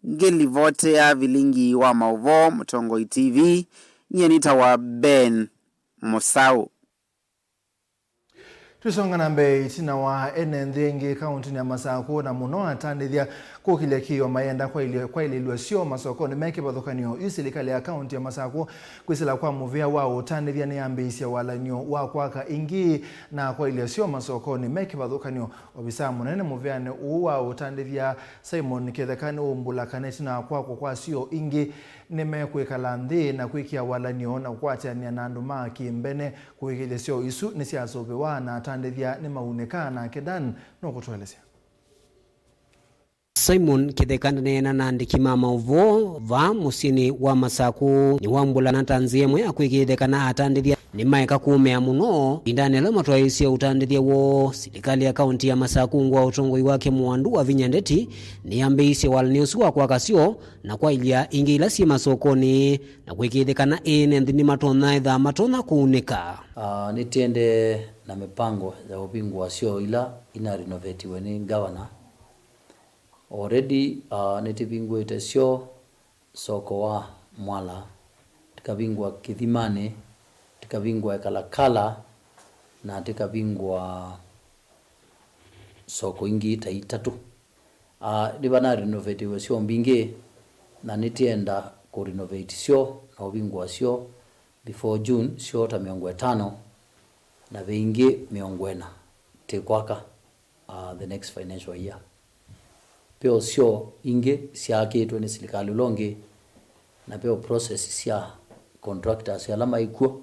Ngĩlivotea vilingi wa maũvoo Mũtongoi T V, nyie nĩtawa Ben Mũsaũ. Tũisonga na mbee, ĩtina wa ene nthĩ ĩngĩ kaũntĩnĩ ya Masakũ na mũno atandĩthya kũkĩlya kĩĩo mayenda kwaĩlya-, kwaĩlĩlw'a syoo masokonĩ me kĩvathũkany'o, yu silikalĩ ya kaũntĩ ya Masakũ kwĩsĩla kwa mũvĩa wa ũtandĩthya nĩyambĩĩisye walany'o wa kwaka ĩngĩ na kwaĩlya syoo masokonĩ me kĩvathũkany'o. Ovisaa mũnene mũvĩanĩ ũũ wa ũtandĩthya, Simon Kĩtheka, nĩwaumbũla kana ĩtina wa kwakwa kwa syoo ingĩ, nĩmekwĩkala nthĩ na kwĩkĩa walany'o na kũkwatĩanĩa na andũ ma kĩmbene kũĩkĩĩthya syoo isu nĩsyasũvĩwa na atandĩthya nĩmaunĩka. Nake Dan nũkũtũelesya. Simon Kĩtheka ndaneena na andĩki ma maũvoo vaa mũsyĩnĩ wa Masakũ. Nĩwaumbũla na ta nzĩa ĩmwe ya kwĩkĩĩthya kana atandĩthya nĩmaeka kũũmĩa mũno ĩvindanĩ yĩla matwaĩĩsye ũtandĩthya woo. Silikalĩ ya kaũntĩ ya Masakũ ungu wa ũtongoi wake Mwandu Wavinya Ndeti nĩyambĩĩisye walany'o ũsu wa kwaka syoo na kwaĩlya ingĩ ila syĩ masokonĩ na kwĩkĩĩthya kana ene nthĩ nĩmatonya ĩtha matonya kũunĩka. Ah, nĩtĩendee na mĩpango ya ũvingũa syoo ila ina renovetiwe nĩ ngavana. Already, ah, nĩtĩvingũĩte syoo soko wa Mwala, tĩkavingũa Kĩthimanĩ, tĩkavingũa Ekalakala, na tĩkavingũa soko ingĩ ta itatũ. Ah, nĩvanarenovetiwe syoo mbingĩ, na nĩtĩenda kũrenovate syoo na ũvingũa syoo before June, syoo ta mĩongo ĩtano, na ve ingĩ mĩongo ĩna tĩkwaka, ah, the next financial year. Ve o syoo ingĩ syaakĩtwe nĩ silikalĩ ũla ũngĩ, na ve o process sya contractors ala maĩ kw'o,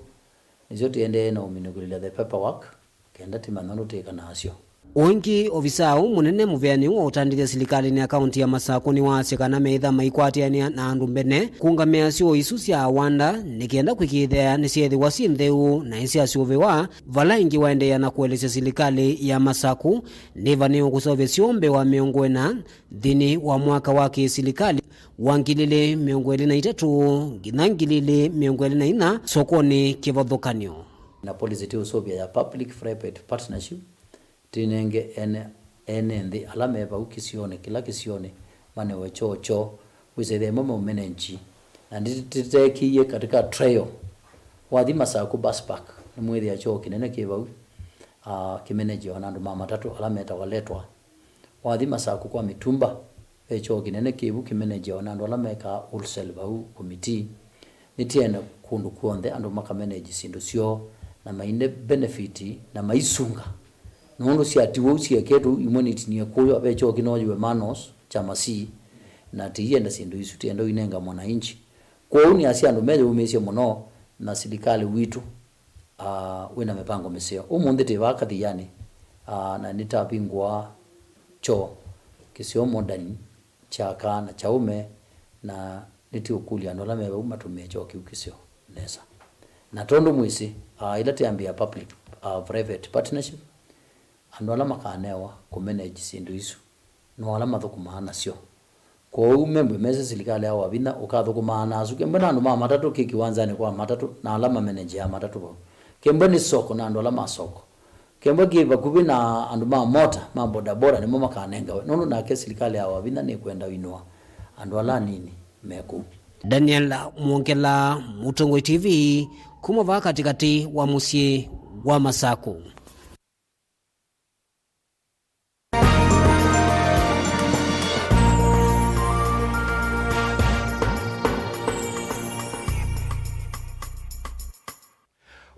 nĩsyo tĩendee na ũminũkĩlĩlya the paperwork, kenda tĩmanya ũndũ tĩĩka nasyo. O ĩngĩ, ovisaa ũũ mũnene mũveanĩu wa ũtandĩthya silikalĩnĩ ya kaũntĩ ya Masakũ nĩwaasya kana meĩtha maikwatĩanĩa na andũ mbene kũũngamĩa syoo isu sya awanda nĩ kenda kwĩkĩĩthĩa nĩsyeethĩwa syĩ ntheu na nĩsyasũvĩwa, vala ĩngĩ waendeea na kũelesya silikalĩ ya Masakũ nĩvanĩwe kũseũvya syoo mbee wa mĩongo ĩna nthĩnĩ wa mwaka wa kĩsilikalĩ wa ngili ilĩ mĩongo ĩlĩ na itatũ nginya ngili ilĩ mĩongo ĩlĩ na inya sokonĩ kĩvathũkany'o. Na policy tũũsũvĩa ya public private partnership, tĩnenge ene, ene nthĩ ala me vau kĩsionĩ kĩla kĩsionĩ manĩwe kyoo kyoo, wĩsethĩa ĩmwe maumenenji, na ndĩteekĩie katika trial. Wathi Masakũ bus park, nĩmwĩthĩa kyoo kĩnene kĩ vau, ah, kĩmenenjiwa na andũ ma matatũ ala metawa letwa. Wathi Masakũ kwa mĩtumba, ve kyoo kĩnene kĩ vu kĩmenenjiwa na andũ ala mekaa wholesale vau Komitii. Nĩtĩene kũndũ kw'onthe andũ makameneji syĩndũ syoo na maine benefit na maisunga. Nũndũ syatiwa ũu syĩketwe ũu, imwe nĩtinie kũywa, ve kyoo kĩnooyiwe Manos, Kyama C, na tĩienda syĩndũ isu, tĩenda ũinenga mwananchi. Kwoou nĩasya andũ meyũmĩĩsye mũno na silikalĩ witũ, ah, wĩna mĩpango mĩseo. Ũmũnthĩ twĩ vaa Kathianĩ, ah, na nĩtavingũa kyoo kĩseo modern kya kaa na kyaũme, na nĩtũũkũlya andũ ala me vau matũmĩe kyoo kĩu kĩseo nesa. Na tondũ mwĩsĩ, ah, ĩla twĩambĩa public, ah, private partnership, andũ ala makanewa kũmeneji syĩndũ isu no ala mathũkũmaa nasyo. Kwoou membwe mese silikalĩ ya Wavinya ũkathũkũmaa na asu kembwe na andũ ma matatũ kĩ kĩwanzanĩ kwa matatũ na ala mamenenjea matatũ vau. Kembwe nĩ soko na andũ ala ma soko. Kembwe kĩ vakuvĩ na andũ ma mota ma bodaboda nĩmo makanengawe, nũndũ nake silikalĩ ya Wavinya nĩkwenda ũinũa andũ ala anini me kũu. Daniel Mwongela, Mũtongoi T V, kuma vaa katĩkatĩ wa mũsyĩ wa Masakũ.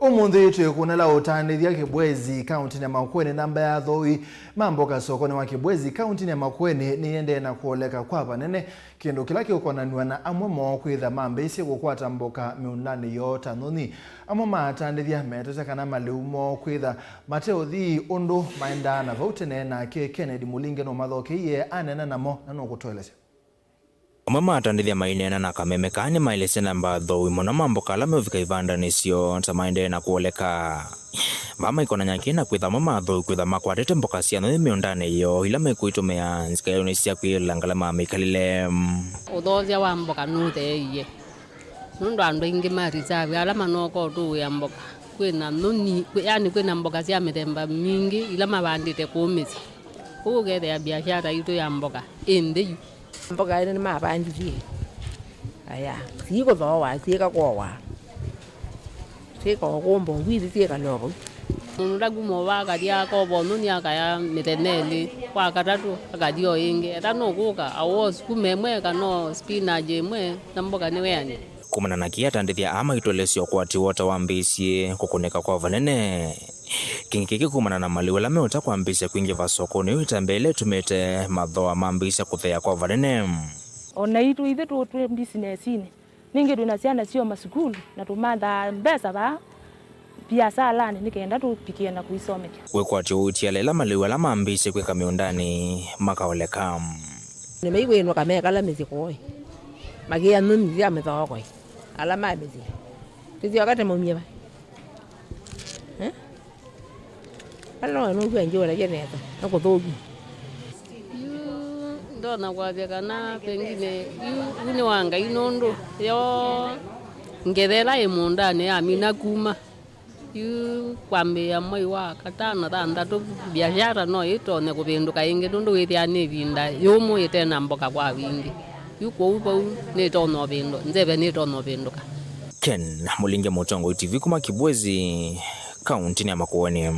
Ũmũnthĩ twĩkũnela ũtanĩthya Kĩbwezi, kaũntĩnĩ ya Makueni. Namba ya athooĩ ma mboka sokonĩ wa Kĩbwezi, kaũntĩnĩ ya Makueni, nĩyĩendee na kũoleka kwa vanene, kĩndũ kĩla kĩũkonanw'a na amwe moo kwĩtha mambĩĩsye kũkwata mboka mĩũndanĩ yoo ta nyũnyi. Amwe ma atandĩthya meetete kana malĩu moo kwĩtha mate ũthii ũndũ maendaa na vau tene, nake Kennedy Mũlinge nũmathokeie aneena namo na nũkũtũelesya. Amwe ma atandĩthya maineena na kameme kaa nĩmaelesye namba athooĩ mũno ma mboka ala meũvika ivandanĩ syoo ta maendee na kũoleka. Vaa maikonany'a kĩ na kwĩtha amwe ma athooĩ kwĩtha makwatĩte mboka sya nyũnyi mĩũndanĩ yoo ila mekũitũmĩa nzika yoo nĩ sya kwĩyĩlĩla ngalama ya mĩkalĩle. Ũthoosya wa mboka nũtheeie nũndũ andũ aingĩ ma reserve ala manooka ũtũĩa mboka. Kwĩna nyũnyi, kwĩ, yani kwĩna mboka sya mĩthemba mingĩ ila mavandĩte kũu mĩsyĩ. Kwoou ũkethĩa biashara yitũ ya mboka ĩ nthĩ yu. Mboka ĩno nĩmavandithie. Aya, siikũthooa, siikakowa. Siikaũkũmba ũvwisi, siikale o vau. Mũndũ ndakuma ũva akathi akova ũnyũnyi akaya mĩthenya ĩlĩ, wa katatũ akathi o ĩngĩ. Ethĩwa nũkũka, awoa sukuma ĩmwe kana o spinach ĩmwe, na mboka nĩweanĩa. Kumana na kĩĩ atandĩthya aa maitũelesya ũkwati woo ta wambĩĩsye kũkũnĩka kwa vanene. Kĩngĩ kĩkĩ kumana na malĩu ala meũta kwambĩĩsya kwingĩva sokonĩ yu ĩtambya ĩla ĩtumĩte mathooa mambĩĩsya kũtheea kwa vanene. O naitũ ithyĩ tũ, twĩ mbisinesinĩ, ningĩ twĩ na syana syoo masukulu na tũmathaa mbesa vaa biasalanĩ nĩ kenda tũvikĩe na kũisomethya. Wĩkwatyo ũitiala ĩla malĩu ala mambĩĩsye kwĩka mĩũndanĩ makaoleka. Nĩmaikwĩnũka mekala mĩsyĩ kũĩ, makĩa nyũnyi sya mĩthookoi, ala ma mĩsyĩ. Tũsyoka tũmaumye va? Eh? Ala no nũkw'a njũũlagya nesa, na kũthũku. Yu ndonya kwasya kana pengine yu, yu nĩ wa Ngai nũndũ yo ngetha ĩla ĩ mũũndanĩ yamina kuma. Yu kwambĩĩa mwei wa katano, thanthatũ, biashara no ĩtonye kũvĩndũka ĩngĩ, nũndũ wĩthĩaa nĩ ĩvinda yũmũ ĩte na mboka kwa wingĩ. Yu kwoou vau nĩtonya ũvĩndũ, nzeve nĩtonya ũvĩndũka. Ken Mũlinge, Mũtongoi T V kuma Kibwezi, kaũntĩnĩ ya Makueni.